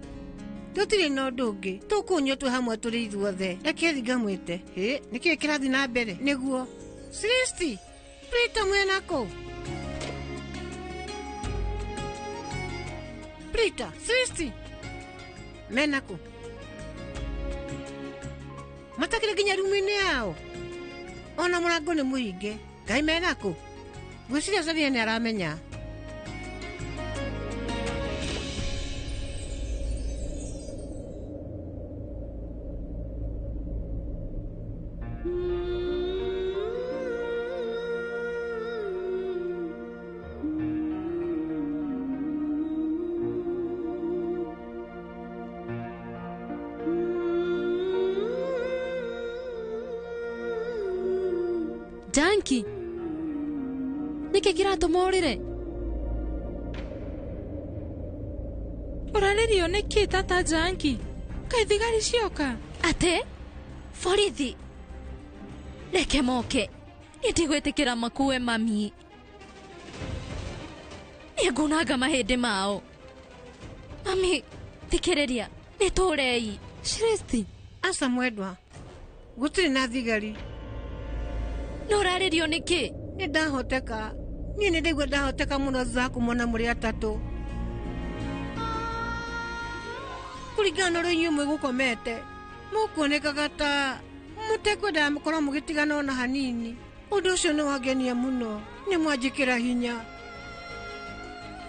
tũtirĩ na ũndũ ũngĩ tũkũnyua twĩ hamwe tũrĩ ithuothe. Reke thiĩ ngamwĩte. Hĩ, nĩkĩĩ kĩrathiĩ na mbere? Nĩguo. Sristi, Prita mwena kũ? Prita, Sristi, mena kũ? Matakĩrĩ nginya rumu-inĩ yao. Ona mũrango nĩ mũhinge. Ngai mena kũ? Ngwĩciria Sabina nĩ aramenya. Janki, nĩkĩ kĩratũma ũrĩre? Ũrarĩrio nĩkĩ tata Janki? Kaĩ thigari cioka? Atĩ? Borithi? Reke moke. Niĩ ndigwĩtĩkĩra makue mami. Niĩ ngunanga mahĩndĩ mao. Mami, thikĩrĩria, nĩ tũrei. Shresti. Aca mwendwa, gũtirĩ na thigari. No ũrarĩrio nĩkĩ? Nĩ ndahoteka. Niĩ nĩ ndaigua ndahoteka mũno thutha wa kũmona mũrĩ atatũ. Kũringana na ũrĩa inyuĩ mwĩgũkomete, mũkuonekaga ta mũtekwendaga mũkorwo mũgĩtigana ona hanini. Ũndũ ũcio nĩ wangenia mũno, nĩ mwanjĩkĩra hinya.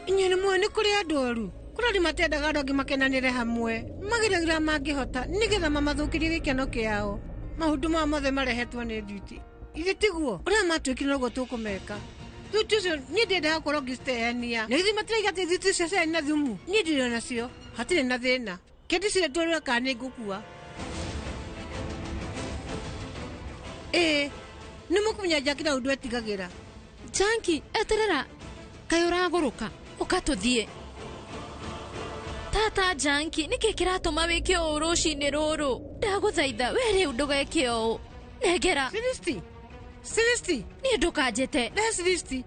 Inyuĩ nĩ mũĩ nĩ kũrĩ andũ oru, kũrĩ andũ matendaga andũ angĩ makenanĩre hamwe, mageragĩra mangĩhota nĩgetha mamathũkĩrie gĩkeno kĩao. Maũndũ maya mothe marehetwo nĩ nduti. Ithe tiguo ũrĩa matuĩkire noguo tũkũmeka. Thuti ũcio niĩ ndiendaga gũkorwo ngĩciteania. Na ithuĩ matiraiga atĩ thuti icio ciarĩ na thumu. Niĩ ndirĩ nacio, hatirĩ na thĩna. Kĩndĩ ciria tũrĩwe kana nĩ ngũkua. Ĩĩ, nĩ mũkũmenya Jackie na ũndũ etigagĩra. Janki, eterera. Kaĩ ũragũrũka? Ũka tũthiĩ. Tata Janki, nĩkĩ kĩratũma wĩke ũũ rũcinĩ rũrũ? Ndagũthaitha, we rĩu ndũgeke ũũ. Nengera. Siristi. Siristi. Niĩ ndũkanjĩte. Rehe Siristi.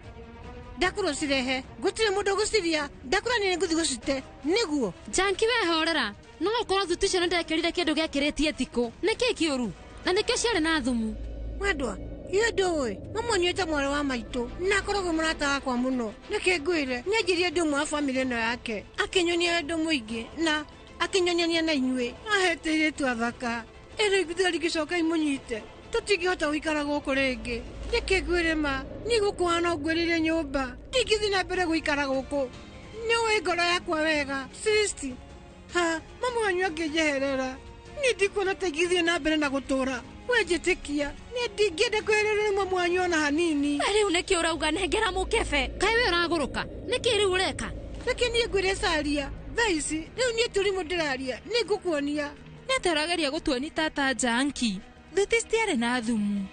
Ndakũrwo cirehe. Gũtirĩ mũndũ ũgũciria. Ndakũra niĩ nĩngũthiĩ gũcite. Nĩguo. Janki we horera. No ũkorwo thuti icio nĩndekĩrire kĩndũ gĩakĩrĩtie thikũ. Nĩkĩ kĩũru? Na nĩkĩo ciarĩ na thumu. Mwendwa, ithe ndũĩ, mama anyuĩte mwarĩ wa maitũ na akoragwo mũrata wakwa mũno. Nĩkĩ ngwĩre, nĩanjirie ũndũ ũmwe wa bamĩrĩ ĩno yake, akĩnyonia wendo mũingĩ na akĩnyoniania na inyuĩ. Ahete airĩtu athaka. Ĩrĩ thigari ingĩcoka imũnyite, tũtingĩhota gũikara gũkũ rĩngĩ. Nĩkĩ ngwĩre ma, niĩ gũkũhana no ngwĩrĩire nyũmba, ndingĩthiĩ na mbere gũikara gũkũ. Nĩũĩ ngoro yakwa wega, Siristi. Ha, mama wanyu angĩnjeherera, niĩ ndikuona ta ingĩthiĩ na mbere na gũtũũra. We njĩtĩkia, niĩ ndingĩenda kwehererwo nĩ mamu wanyu ona hanini. Rĩu nĩkĩ ũrauga nengera mũkebe? Kaĩ we ũragũrũka? Nĩkĩ rĩu ũreka? Reke niĩ ngwĩre Saria, thaa ici, rĩu niĩ tũrimũ ndĩraria, nĩ ngũkuonia. Nĩ atĩa ũrageria gũtuonia tata Janki? Thuti citiarĩ na thumu.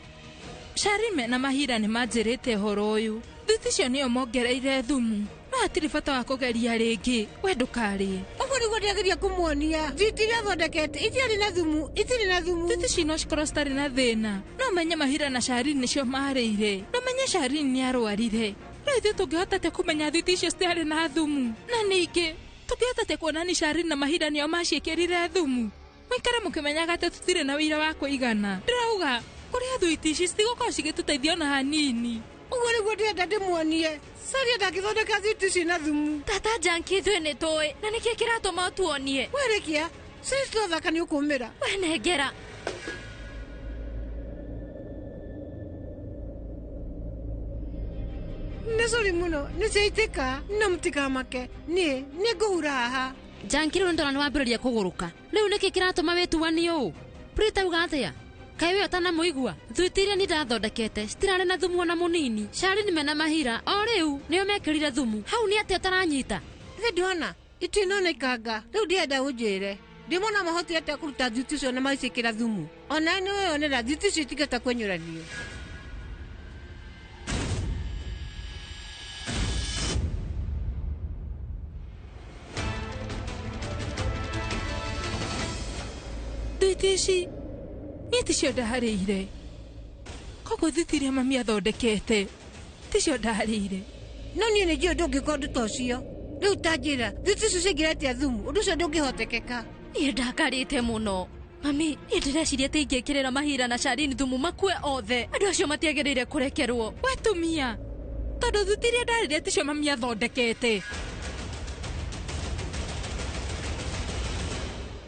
Sharime na Mahira nĩ manjĩrĩte ũhoro ũyũ. Thuti icio nĩo mongereire thumu. No hatirĩ bata wa kũgeria rĩngĩ, we ndũkarĩe. Ũguo nĩguo ndĩrageria kũmuonia. Thuti iria thondekete itiarĩ na thumu, itirĩ na thumu. Thuti ici no cikorwo citarĩ na thĩna. No menye Mahira na Sharin nĩcio marĩire. No menye Sharin nĩarwarire. Rĩu ithuĩ tũngĩhota atĩa kũmenya thuti icio citiarĩ na thumu? Na ningĩ, tũngĩhota atĩa kuonania Sharin na Mahira nĩo maciĩkĩrire thumu? Mũikare mũkĩmenyaga atĩ tũtirĩ na wĩira wa kũigana. Ndĩrauga, kũrĩa thuti ici citigũkorwo cigĩtũteithia ona hanini. Ũguo nĩguo ndĩrenda ndĩmuonie. Saria ndangĩthondeka thuti ici na thumu. Tata Janki, ithuĩ nĩ tũĩ, na nĩkĩ kĩratũma ũtuonie? Werekia, Siristi twathaka nĩ ũkũmĩra. We nengera. Nĩ sorry mũno, nĩ ciaitĩka, no mũtikamake. Niĩ nĩ ngũhura haha. Janki, rĩu nĩndona nĩwambĩrĩria kũgũrũka. Rĩu nĩkĩ kĩratũma wĩtuanie ũũ? Prita uga atĩa? Kaĩ we ũtanamũigua? Thuti iria niĩ ndathondekete citirarĩ na thumu ona mũnini. Sharin mena Mahira o rĩu nĩo mekĩrire thumu. Hau nĩ atĩa ũtaranyita? Ithe ndĩrona itirĩ nona ikanga. Rĩu ndĩrenda ũnjĩre, ndĩmona mahotire atĩa kũruta thuti icio na magĩciĩkĩra thumu? Ona nĩ weyonera thuti icio itingĩhota kwenyũranio. Thuti ici niĩ ticio ndarĩire. Koguo thuti iria mami athondekete ticio ndarĩire. No niĩ nĩ njũĩ ndũngĩka ũndũ ta ũcio. Rĩu ta njĩra, thuti icio ciaingĩra atĩa thumu? Ũndũ ũcio ndũngĩhotekeka. Niĩ ndakarĩte mũno. Mami, niĩ ndĩreciria atĩ ingĩkĩrĩra Mahira na Sharin thumu makue othe. Andũ acio matiagĩrĩire kũrekerwo. We tumia, tondũ thuti iria ndarĩire ticio mami athondekete.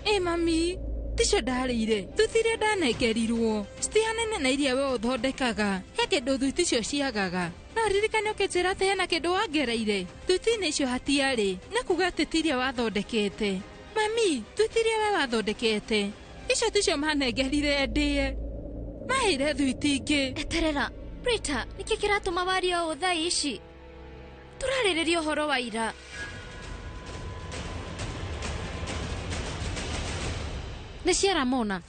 Ĩ mami, ticio ndarĩire. Thuti iria ndanengerirwo citihanene na iria we ũthondekaga. He kĩndũ thuti icio ciagaga. No ririkane ũkĩnjĩra atĩ hena kĩndũ wongereire. Thuti-inĩ icio hatiarĩ, na kuga atĩ ti iria wathondekete. Mami, thuti iria we wathondekete icio ticio manengerire ndĩe. Maheire thuti ingĩ. Eterera, Prita, nĩkĩ kĩratũma warie ũũ thaa ici? Tũrarĩrĩria ũhoro wa ira. Nĩ cia Ramona.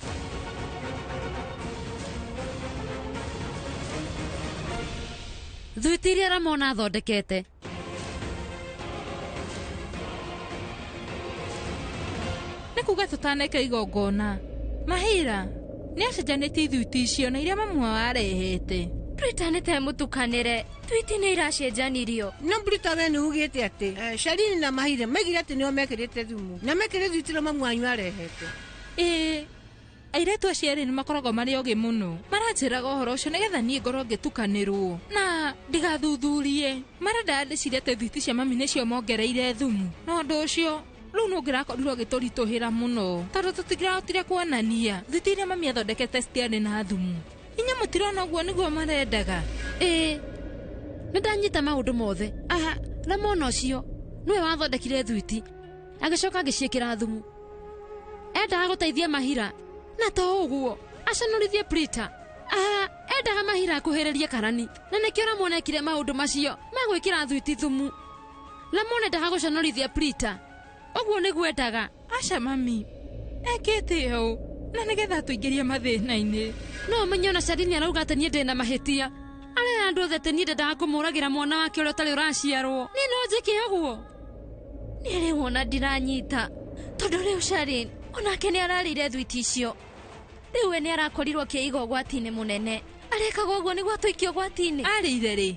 Thuti iria Ramona athondekete. Nĩ kuga tũtaneka igongona. Mahira, nĩ acenjanĩtie ithuti icio na iria mamu wao arehete. Prita nĩ te mũtukanĩre. Twiti nĩ iracenjanirio. No Prita we nĩ ugĩte atĩ Sharini na Mahira maigire atĩ nĩo mekĩrĩte thumu na mekĩrĩte thwiti ĩrĩa mamu wanyu arehete. Ĩĩ, airĩtu acio erĩ nĩ makoragwo marĩ ogĩ mũno. Maranjĩraga ũhoro ũcio nĩgetha niĩ ngorwo ngĩtukanĩrwo na ndigathuthurie. Marenda ndĩcirie atĩ thwiti cia mami nĩcio mongereire thumu. Na ũndũ ũcio rĩu no ngĩrakorirwo gĩtũritũhĩra mũno tondũ tũtingĩrahotire kuonania thwiti iria mami athondekete citiarĩ na thumu. Inyuĩ mũtirona ũguo nĩguo marendaga. Ĩĩ, nĩ ndanyita maũndũ mothe. Aha, Ramona ũcio nĩwe wathondekire thwiti agĩcoka agĩciĩkĩra thumu. Endaga gũteithia Mahira na to ũguo acanũrithie Prita. Aha, endaga Mahira akuhĩrĩrie Karani na nĩkĩo Ramona ekire maũndũ macio ma gwĩkĩra thwiti thumu. Ramona endaga gũcanũrithia Prita, ũguo nĩguo endaga. Aca mami, ekĩte ũũ na nĩgetha tũingĩrie mathĩna-inĩ. No ũmenye ona Sharini arauga atĩ niĩ ndĩna mahĩtia. Arera andũ othe atĩ niĩ ndendaga kũmũragĩra mwana wake ũrĩa ũtarĩ ũraciarwo. Niĩ no njĩke ũguo. Nĩ rĩu ona ndiranyita tondũ rĩu Sharin onake nĩ ararĩire thwiti icio. Rĩu we nĩ arakorirwo akĩiga ũgwati-inĩ mũnene. Arekaga ũguo nĩguo atũikie ũgwati-inĩ. Arĩire rĩ?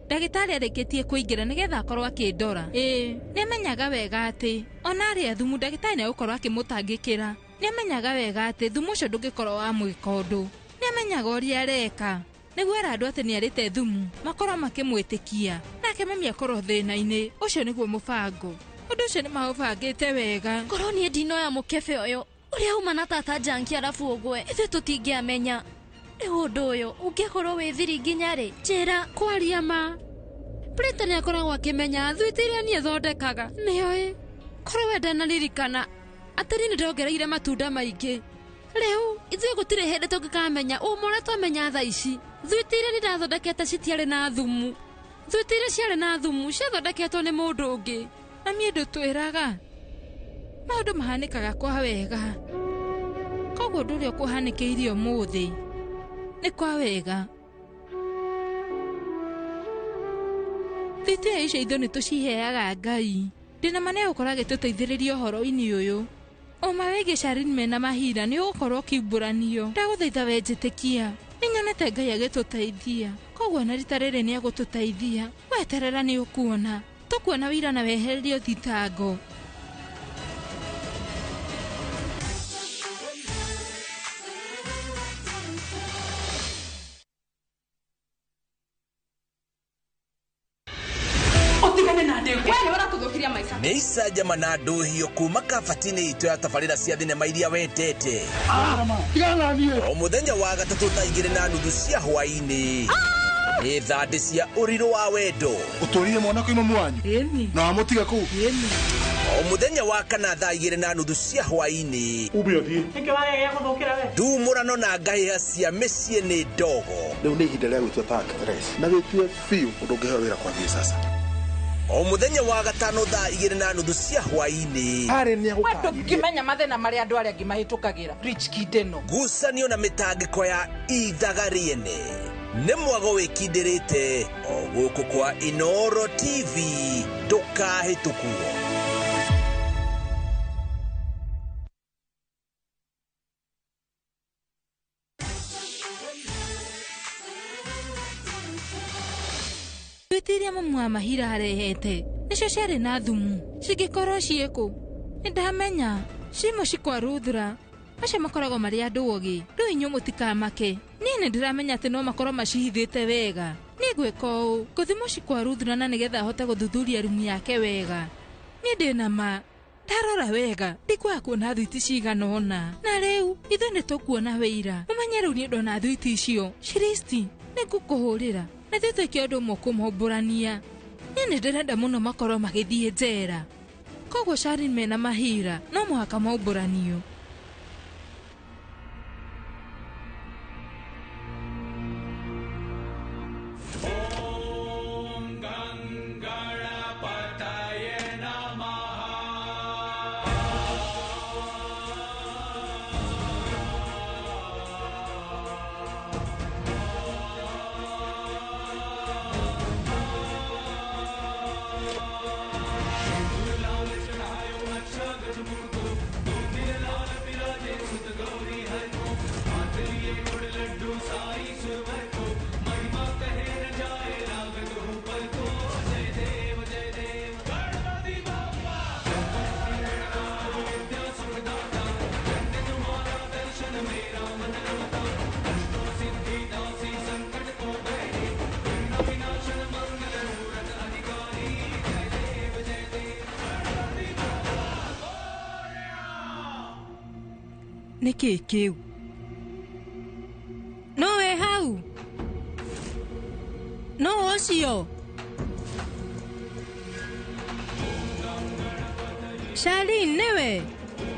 Ndagĩtarĩ arĩkĩtie kũingĩra nĩgetha akorwo akĩndora. Ĩĩ, nĩamenyaga wega atĩ ona arĩa thumu ndagĩtarĩ nĩegũkorwo akĩmũtangĩkĩra. Nĩamenyaga wega atĩ thumu ũcio ndũngĩkorwo wamwĩka ũndũ. Nĩamenyaga ũrĩa areka nĩguo era andũ atĩ nĩarĩte thumu makorwo makĩmwĩtĩkia nake mami akorwo thĩna-inĩ. Ũcio nĩguo mũbango. Ũndũ ũcio nĩmaũbangĩte wega. Korwo niĩ ndinoya mũkebe ũyũ ũrĩa uma na tata Janki arabu ũgwe ithuĩ tũtingĩamenya. Rĩu ũndũ ũyũ ũngĩkorwo wĩ thiri nginya rĩ? Njĩra. Kwaria ma, Prita nĩakoragwo akĩmenya thwiti iria niĩ thondekaga. Nĩoĩ korwo we ndanaririkana atĩ niĩ nĩndongereire matunda maingĩ. Rĩu ithuĩ gũtirĩ hĩndĩ tũngĩkamenya ũma ũrĩa twamenya thaa ici. Thwiti iria niĩ ndathondekete citiarĩ na thumu. Thwiti iria ciarĩ na thumu ciathondeketwo nĩ mũndũ ũngĩ. Na niĩ ndũtwĩraga maũndũ mahanĩkaga kwa wega. Koguo ũndũ ũrĩa ũkũhanĩkĩire ũmũthĩ nĩ kwa wega. Thwiti icio ithuĩ nĩ tũciheaga Ngai. Ndĩna ma nĩegũkorwo agĩtũteithĩrĩria ũhoro-inĩ ũyũ. Ũma wĩgiĩ Sharin mena Mahira nĩ ũgũkorwo ũkiumbũranio. Ndagũthaitha we njĩtĩkia. Nĩnyonete Ngai agĩtũteithia. Koguo na rita rĩrĩ nĩegũtũteithia. Weterera nĩ ũkuona. Tũkuona wĩira na wehererio thitango. Nĩ icanjama na ndũhio kuma kabati-inĩ itũ ya tabarĩra cia thinema iria wendete. O mũthenya wa gatatũ thaa 2:30 cia hwaĩ-inĩ. Nĩ thandĩ cia ũrirũ wa wendo. Ũtũrire mwana kwĩ mamu wanyu na wamũtiga kũu. O mũthenya wa kana thaa 2:30 cia hwaĩ-inĩ. Ume ũthiĩ. Ndumũrano na ngahĩha cia mĩciĩ nĩ ndogo. Rĩu nĩ ihinda rĩa gwĩtua ta actress na wĩtue biũ ũndũ ũngĩheo wĩra kwambia sasa. O mũthenya wa gatano thaa 2:30 cia hwaĩ-inĩ. We ndũngĩmenya mathĩna marĩa andũ arĩa angĩ mahĩtũkagĩra. Rich kid ĩno. Ngucanio na mĩtangĩko ya ithaga rĩene. Nĩ mwago wĩkindĩrĩte o gũkũ kwa Inooro TV. Ndũkahĩtũkwo. Thwiti iria mamu wa Mahira arehete nĩcio ciarĩ na thumu. Cingĩkorwo ciĩkũ? Nĩndamenya ciĩ mũciĩ kwa Ruthura. Acio makoragwo marĩ andũ ogĩ. Rĩu inyuĩ mũtikamake. Niĩ nĩndĩramenya atĩ no makorwo macihithĩte wega. Niĩ ngwĩka ũũ, ngũthiĩ mũciĩ kwa Ruthura na nĩgetha ahote gũthuthuria rumu yake wega. Niĩ ndĩna ma ndarora wega ndikwaga kuona thwiti cigana ũna. Na rĩu ithuĩ nĩtũkuona wĩira. Ũmenye rĩu niĩ ndona thwiti icio Shiristi, nĩngũkũhũrĩra na ithuĩ twĩke ũndũ ũmwe kũmombũrania. Niĩ nĩndĩrenda mũno makorwo magĩthiĩ njera. Koguo Sharin mena Mahira no mũhaka maumbũranio. Lal Nĩ kĩĩ kĩu? No wĩ hau? No ũcio? Charlene nĩwe?